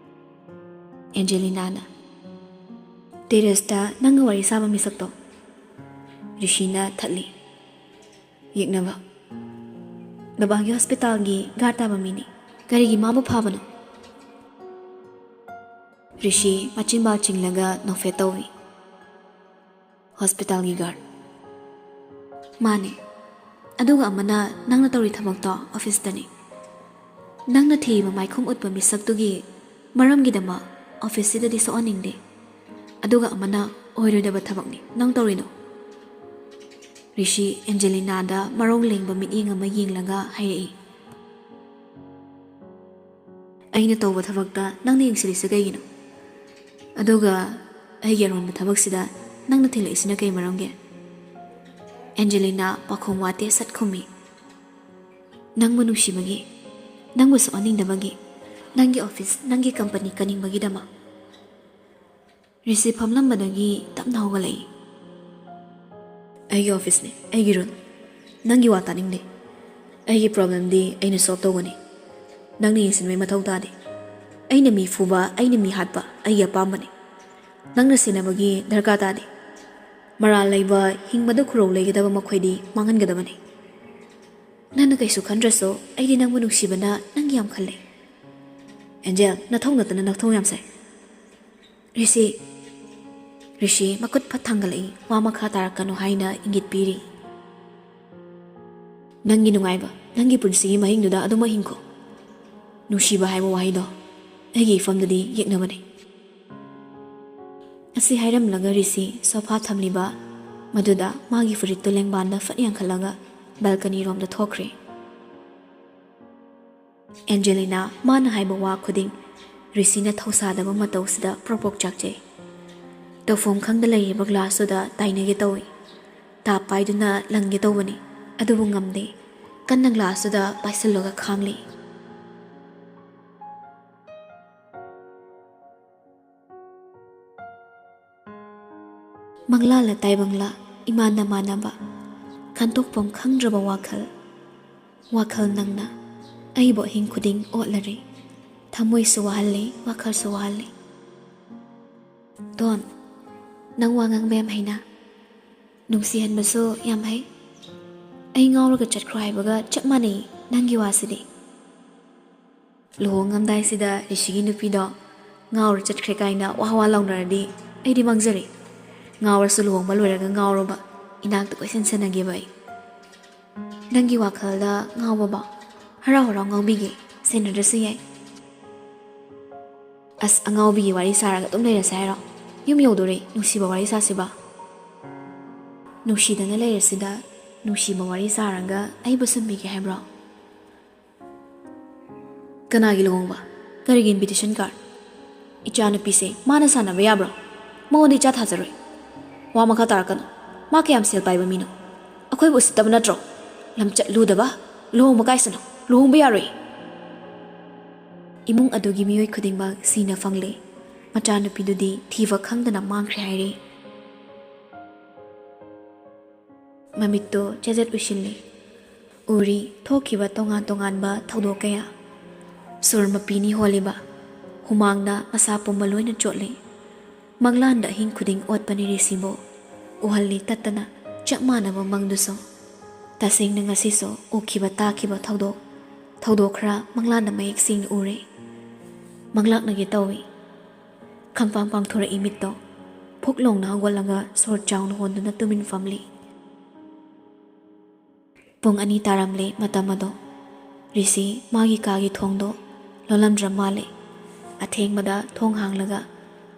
ꯑꯦꯟꯖꯦꯂꯤꯅꯥꯅ, "ꯇꯦꯔꯦꯁꯇ ꯅꯪꯒ ꯋꯥꯔꯤ ꯁꯥꯕ ꯃꯤꯁꯛꯇꯣ?" ꯔꯤꯁꯤꯅ ꯊꯠꯂꯤ꯫ "ꯌꯦꯛꯅꯕ꯫ ꯕꯕꯥꯒꯤ ꯍꯣꯁꯄꯤꯇꯥꯜꯒꯤ ꯒꯥꯔꯗ ꯇꯥꯕ ꯃꯤꯅꯤ꯫ ꯀꯔꯤꯒꯤ ꯃꯥꯕꯨ ꯐꯥꯕꯅꯣ?" ꯔꯤꯁꯤ ꯃꯆꯤꯟꯕꯥꯜ ꯆꯤꯡꯂꯒ ꯅꯣꯛꯐꯦꯠ ꯇꯧꯏ꯫ "ꯍꯣꯁꯄꯤꯇꯥꯜꯒꯤ ꯒꯥꯔꯗ?" "ꯃꯥꯅꯦ꯫ ꯑꯗꯨꯒ ꯑꯃꯅ ꯅꯪꯅ ꯇꯧꯔꯤ ꯊꯕꯛꯇꯣ ꯑꯣꯐꯤꯁꯇꯅꯤ꯫ ꯅꯪꯅ ꯊꯤꯔꯤꯕ ꯃꯥꯏꯈꯨꯝ ꯎꯠꯄ ꯃꯤꯁꯛꯇꯨꯒꯤ ꯃꯔꯝꯒꯤꯗꯃꯛ ꯑꯣꯐꯤꯁꯁꯤꯗꯗꯤ ꯁꯣꯛꯍꯟꯅꯤꯡꯗꯦ꯫ ꯑꯗꯨꯒ ꯑꯃꯅ ꯑꯣꯏꯔꯣꯏꯗꯕ ꯊꯕꯛꯅꯤ ꯅꯪ ꯇꯧꯔꯤꯗꯣ꯫" ꯔꯤꯁꯤ ꯑꯦꯟꯖꯦꯂꯤꯅꯥꯗ ꯃꯔꯧ ꯂꯦꯡꯕ ꯃꯤꯠꯌꯦꯡ ꯑꯃ ꯌꯦꯡꯂꯒ ꯍꯥꯏꯔꯛꯏ꯫ "ꯑꯩꯅ ꯇꯧꯕ ꯊꯕꯛꯇ ꯅꯪꯅ ꯌꯦꯡꯁꯤꯜꯂꯤꯁꯦ ꯀꯩꯒꯤꯅꯣ? ꯑꯗꯨꯒ ꯑꯩꯒꯤ ꯑꯔꯣꯟꯕ ꯊꯕꯛꯁꯤꯗ ꯅꯪꯅ ꯊꯤꯜꯂꯛꯏꯁꯤꯅ ꯀꯩ ꯃꯔꯝꯒꯤ?" ꯑꯦꯟꯖꯦꯂꯤꯅꯥ ꯄꯥꯈꯣꯡ ꯋꯥꯇꯦ ꯁꯠ ꯈꯨꯝꯃꯤ꯫ "ꯅꯪꯕꯨ ꯅꯨꯡꯁꯤꯕꯒꯤ, ꯅꯪꯕꯨ ꯁꯣꯛꯍꯟꯅꯤꯡꯗꯕꯒꯤ, ꯅꯪꯒꯤ ꯑꯣꯐꯤꯁ, ꯅꯪꯒꯤ ꯀꯝꯄꯅꯤ ꯀꯟꯅꯤꯡꯕꯒꯤꯗꯃꯛ꯫" ꯔꯤꯁꯤ ꯐꯝꯂꯝꯕꯗꯒꯤ ꯇꯞꯅ ꯍꯧꯒꯠꯂꯛꯏ꯫ "ꯑꯩꯒꯤ ꯑꯣꯐꯤꯁꯅꯤ, ꯑꯩꯒꯤ ꯔꯨꯜ꯫ ꯅꯪꯒꯤ ꯋꯥ ꯇꯥꯅꯤꯡꯗꯦ꯫ ꯑꯩꯒꯤ ꯄ꯭ꯔꯣꯕ꯭ꯂꯦꯝꯗꯤ ꯑꯩꯅ ꯁꯣꯜꯕ ꯇꯧꯒꯅꯤ꯫ ꯅꯪꯅ ꯌꯦꯡꯁꯤꯟꯕꯒꯤ ꯃꯊꯧ ꯇꯥꯗꯦ꯫ ꯑꯩꯅ ꯃꯤ ꯐꯨꯕ, ꯑꯩꯅ ꯃꯤ ꯍꯥꯠꯄ ꯑꯩꯒꯤ ꯑꯄꯥꯝꯕꯅꯤ꯫ ꯅꯪꯅ ꯁꯦꯟꯅꯕꯒꯤ ꯗꯔꯀꯥꯔ ꯇꯥꯗꯦ꯫ ꯃꯔꯥꯜ ꯂꯩꯕ, ꯍꯤꯡꯕꯗ ꯈꯨꯔꯧ ꯂꯩꯒꯗꯕ ꯃꯈꯣꯏꯗꯤ ꯃꯥꯡꯍꯟꯒꯗꯕꯅꯤ꯫ ꯅꯪꯅ ꯀꯩꯁꯨ ꯈꯟꯗ꯭ꯔꯁꯨ ꯑꯩꯗꯤ ꯅꯪꯕꯨ ꯅꯨꯡꯁꯤꯕꯅ ꯅꯪꯒꯤ ꯌꯥꯝ ꯈꯜꯂꯦ꯫ ꯑꯦꯟꯖꯦꯜ, ꯅꯊꯧ ꯅꯠꯇꯅ ꯅꯊꯧ ꯌꯥꯝ ꯁꯥꯏ꯫" ꯔꯤꯁꯤ, ꯔꯤꯁꯤ ꯃꯈꯨꯠ ꯐꯠ ꯊꯥꯡꯒꯠꯂꯛꯏ, ꯋꯥ ꯃꯈꯥ ꯇꯥꯔꯛꯀꯅꯨ ꯍꯥꯏꯅ ꯏꯪꯒꯤꯠ ꯄꯤꯔꯤ꯫ "ꯅꯪꯒꯤ ꯅꯨꯡꯉꯥꯏꯕ, ꯅꯪꯒꯤ ꯄꯨꯟꯁꯤꯒꯤ ꯃꯍꯤꯡꯗꯨꯗ ꯑꯗꯨꯃꯛ ꯍꯤꯡꯈꯣ꯫ ꯅꯨꯡꯁꯤꯕ ꯍꯥꯏꯕ ꯋꯥꯍꯩꯗꯣ ꯑꯩꯒꯤ ꯏꯐꯝꯗꯗꯤ ꯌꯦꯛꯅꯕꯅꯤ꯫ ꯑꯁꯤ ꯍꯥꯏꯔꯝꯂꯒ ꯔꯤꯁꯤ ꯁꯣꯐꯥ ꯊꯝꯂꯤꯕ ꯃꯗꯨꯗ ꯃꯥꯒꯤ ꯐꯨꯔꯤꯠꯇꯨ ꯂꯦꯡꯕꯥꯟꯗ ꯐꯠ ꯌꯥꯡꯈꯠꯂꯒ ꯕꯦꯜꯀꯅꯤꯔꯣꯝꯗ ꯊꯣꯛꯈ꯭ꯔꯦ꯫ ꯑꯦꯟꯖꯦꯂꯤꯅꯥ ꯃꯥꯅ ꯍꯥꯏꯕ ꯋꯥ ꯈꯨꯗꯤꯡ ꯔꯤꯁꯤꯅ ꯊꯧꯁꯥꯗꯕ ꯃꯇꯧꯁꯤꯗ ꯄ꯭ꯔꯣꯛ ꯄ꯭ꯔꯣꯛ ꯆꯥꯛꯆꯩ꯫ ꯇꯧꯐꯝ ꯈꯪꯗ ꯂꯩꯔꯤꯕ ꯒ꯭ꯂꯥꯁꯇꯨꯗ ꯇꯥꯏꯅꯒꯦ ꯇꯧꯏ꯫ ꯇꯥꯞ ꯄꯥꯏꯗꯨꯅ ꯂꯪꯒꯦ ꯇꯧꯕꯅꯤ, ꯑꯗꯨꯕꯨ ꯉꯝꯗꯦ꯫ ꯀꯟꯅ ꯒ꯭ꯂꯥꯁꯇꯨꯗ ꯄꯥꯏꯁꯤꯜꯂꯒ ꯈꯥꯡꯂꯤ꯫ ꯃꯪꯂꯥꯂ ꯇꯥꯏꯕꯪꯂ ꯏꯃꯥꯟꯗ ꯃꯥꯟꯅꯕ, ꯈꯟꯗꯣꯛꯐꯝ ꯈꯪꯗ꯭ꯔꯕ ꯋꯥꯈꯜ꯫ ꯋꯥꯈꯜ ꯅꯪꯅ ꯑꯩꯕꯨ ꯑꯍꯤꯡ ꯈꯨꯗꯤꯡ ꯑꯣꯠꯂꯔꯦ꯫ ꯊꯃꯣꯏꯁꯨ ꯋꯥꯍꯜꯂꯤ, ꯋꯥꯈꯜꯁꯨ ꯋꯥꯍꯜꯂꯤ꯫ ꯗꯣꯟ, ꯅꯪ ꯋꯥ ꯉꯥꯡꯕ ꯌꯥꯝ ꯍꯩꯅ, ꯅꯨꯡꯁꯤꯍꯟꯕꯁꯨ ꯌꯥꯝ ꯍꯩ꯫ ꯑꯩ ꯉꯥꯎꯔꯒ ꯆꯠꯈ꯭ꯔꯣ ꯍꯥꯏꯕꯒ ꯆꯞ ꯃꯥꯟꯅꯩ ꯅꯪꯒꯤ ꯋꯥꯁꯤꯗꯤ꯫ ꯂꯨꯍꯣꯡꯉꯝꯗꯥꯏꯁꯤꯗ ꯔꯤꯁꯤꯒꯤ ꯅꯨꯄꯤꯗꯣ ꯉꯥꯎꯔ ꯆꯠꯈ꯭ꯔꯦ ꯀꯥꯏꯅ ꯋꯥ ꯋꯥ ꯂꯥꯎꯅꯔꯗꯤ ꯑꯩꯗꯤ ꯃꯥꯡꯖꯔꯦ꯫ ꯉꯥꯎꯔꯁꯨ ꯂꯨꯍꯣꯡꯕ ꯂꯣꯏꯔꯒ ꯉꯥꯎꯔꯕ ꯏꯅꯥꯛꯇ ꯀꯣꯏꯁꯟ ꯁꯦꯟꯅꯒꯦꯕ ꯑꯩ꯫ ꯅꯪꯒꯤ ꯋꯥꯈꯜꯗ ꯉꯥꯎꯕꯕꯣ? ꯍꯔꯥꯎ ꯍꯔꯥꯎ ꯉꯥꯎꯕꯤꯒꯦ, ꯁꯦꯟꯅꯗ꯭ꯔꯁꯨ ꯌꯥꯏ꯫ ꯑꯁ, ꯑꯉꯥꯎꯕꯤꯒꯤ ꯋꯥꯔꯤ ꯁꯥꯔꯒ ꯑꯗꯨꯝ ꯂꯩꯔꯁꯦ ꯍꯥꯏꯔꯣ? ꯌꯨꯝ ꯌꯧꯗꯣꯔꯦ, ꯅꯨꯡꯁꯤꯕ ꯋꯥꯔꯤ ꯁꯥꯁꯤꯕ꯫ ꯅꯨꯡꯁꯤꯗꯅ ꯂꯩꯔꯁꯤꯗ ꯅꯨꯡꯁꯤꯕ ꯋꯥꯔꯤ ꯁꯥꯔꯒ ꯑꯩꯕꯨ ꯁꯨꯝꯕꯤꯒꯦ ꯍꯥꯏꯕ꯭ꯔꯣ? ꯀꯅꯥꯒꯤ ꯂꯨꯍꯣꯡꯕ? ꯀꯔꯤꯒꯤ invitation card? ꯏꯆꯥꯅꯨꯄꯤꯁꯦ ꯃꯥꯅ ꯁꯥꯟꯅꯕ ꯌꯥꯕ꯭ꯔꯣ? ꯃꯉꯣꯟꯗ ꯏꯆꯥ ꯊꯥꯖꯔꯣꯏ꯫ ꯋꯥ ꯃꯈꯥ ꯇꯥꯔꯛꯀꯅꯨ꯫ ꯃꯥ ꯀꯌꯥꯝ ꯁꯦꯜ ꯄꯥꯏꯕ ꯃꯤꯅꯣ? ꯑꯩꯈꯣꯏꯕꯨ ꯎꯁꯤꯠꯇꯕ ꯅꯠꯇ꯭ꯔꯣ? ꯂꯝꯆꯠ ꯂꯨꯗꯕ꯫ ꯂꯨꯍꯣꯡꯕ ꯀꯥꯏꯁꯅꯨ꯫ ꯂꯨꯍꯣꯡꯕ ꯌꯥꯔꯣꯏ꯫ ꯏꯃꯨꯡ ꯑꯗꯨꯒꯤ ꯃꯤꯑꯣꯏ ꯈꯨꯗꯤꯡꯃꯛ ꯁꯤꯅ ꯐꯪꯂꯦ꯫ ꯃꯆꯥꯅꯨꯄꯤꯗꯨꯗꯤ ꯊꯤꯕ ꯈꯪꯗꯅ ꯃꯥꯡꯈ꯭ꯔꯦ ꯍꯥꯏꯔꯦ꯫ ꯃꯃꯤꯠꯇꯣ ꯆꯦꯖꯦꯠ ꯎꯏꯁꯤꯜꯂꯤ꯫ ꯎꯔꯤ ꯊꯣꯛꯈꯤꯕ ꯇꯣꯉꯥꯟ ꯇꯣꯉꯥꯟꯕ ꯊꯧꯗꯣꯛ ꯀꯌꯥ꯫ ꯁꯣꯔ ꯃꯄꯤꯅꯤ ꯍꯣꯜꯂꯤꯕ꯫ ꯍꯨꯃꯥꯡꯅ ꯃꯁꯥ ꯄꯨꯝꯕ ꯂꯣꯏꯅ ꯆꯣꯠꯂꯤ꯫ ꯃꯪꯂꯥꯟꯗ ꯑꯍꯤꯡ ꯈꯨꯗꯤꯡ ꯑꯣꯠꯄꯅꯤ ꯔꯤꯁꯤꯕꯨ꯫ ꯎꯍꯜꯂꯤ ꯇꯠꯇꯅ ꯆꯞ ꯃꯥꯟꯅꯕ ꯃꯪꯗꯨꯁꯨ꯫ ꯇꯁꯦꯡꯅ ꯉꯁꯤꯁꯨ ꯎꯈꯤꯕ ꯇꯥꯈꯤꯕ ꯊꯧꯗꯣꯛ, ꯊꯧꯗꯣꯛ ꯈꯔ ꯃꯪꯂꯥꯟꯗ ꯃꯌꯦꯛ ꯁꯦꯡꯅ ꯎꯔꯦ꯫ ꯃꯪꯂꯥꯛꯅꯒꯦ ꯇꯧꯏ꯫ ꯈꯪꯄꯥꯡ ꯄꯥꯡꯊꯣꯔꯛꯏ ꯃꯤꯠꯇꯣ꯫ ꯐꯨꯛ ꯂꯥꯎꯅ ꯍꯧꯒꯠꯂꯒ ꯁꯣꯔ ꯆꯥꯎꯅ ꯍꯣꯟꯗꯨꯅ ꯇꯨꯃꯤꯟ ꯐꯝꯂꯤ꯫ ꯄꯨꯡ ꯑꯅꯤ ꯇꯥꯔꯝꯂꯦ ꯃꯇꯝ ꯑꯗꯣ꯫ ꯔꯤꯁꯤ ꯃꯥꯒꯤ ꯀꯥꯒꯤ ꯊꯣꯡꯗꯣ ꯂꯣꯜꯂꯝꯗ꯭ꯔ ꯃꯥꯜꯂꯦ꯫ ꯑꯊꯦꯡꯕꯗ ꯊꯣꯡ ꯍꯥꯡꯂꯒ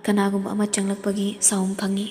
ꯀꯅꯥꯒꯨꯝꯕ ꯑꯃ ꯆꯪꯂꯛꯄꯒꯤ sound ꯐꯪꯉꯤ꯫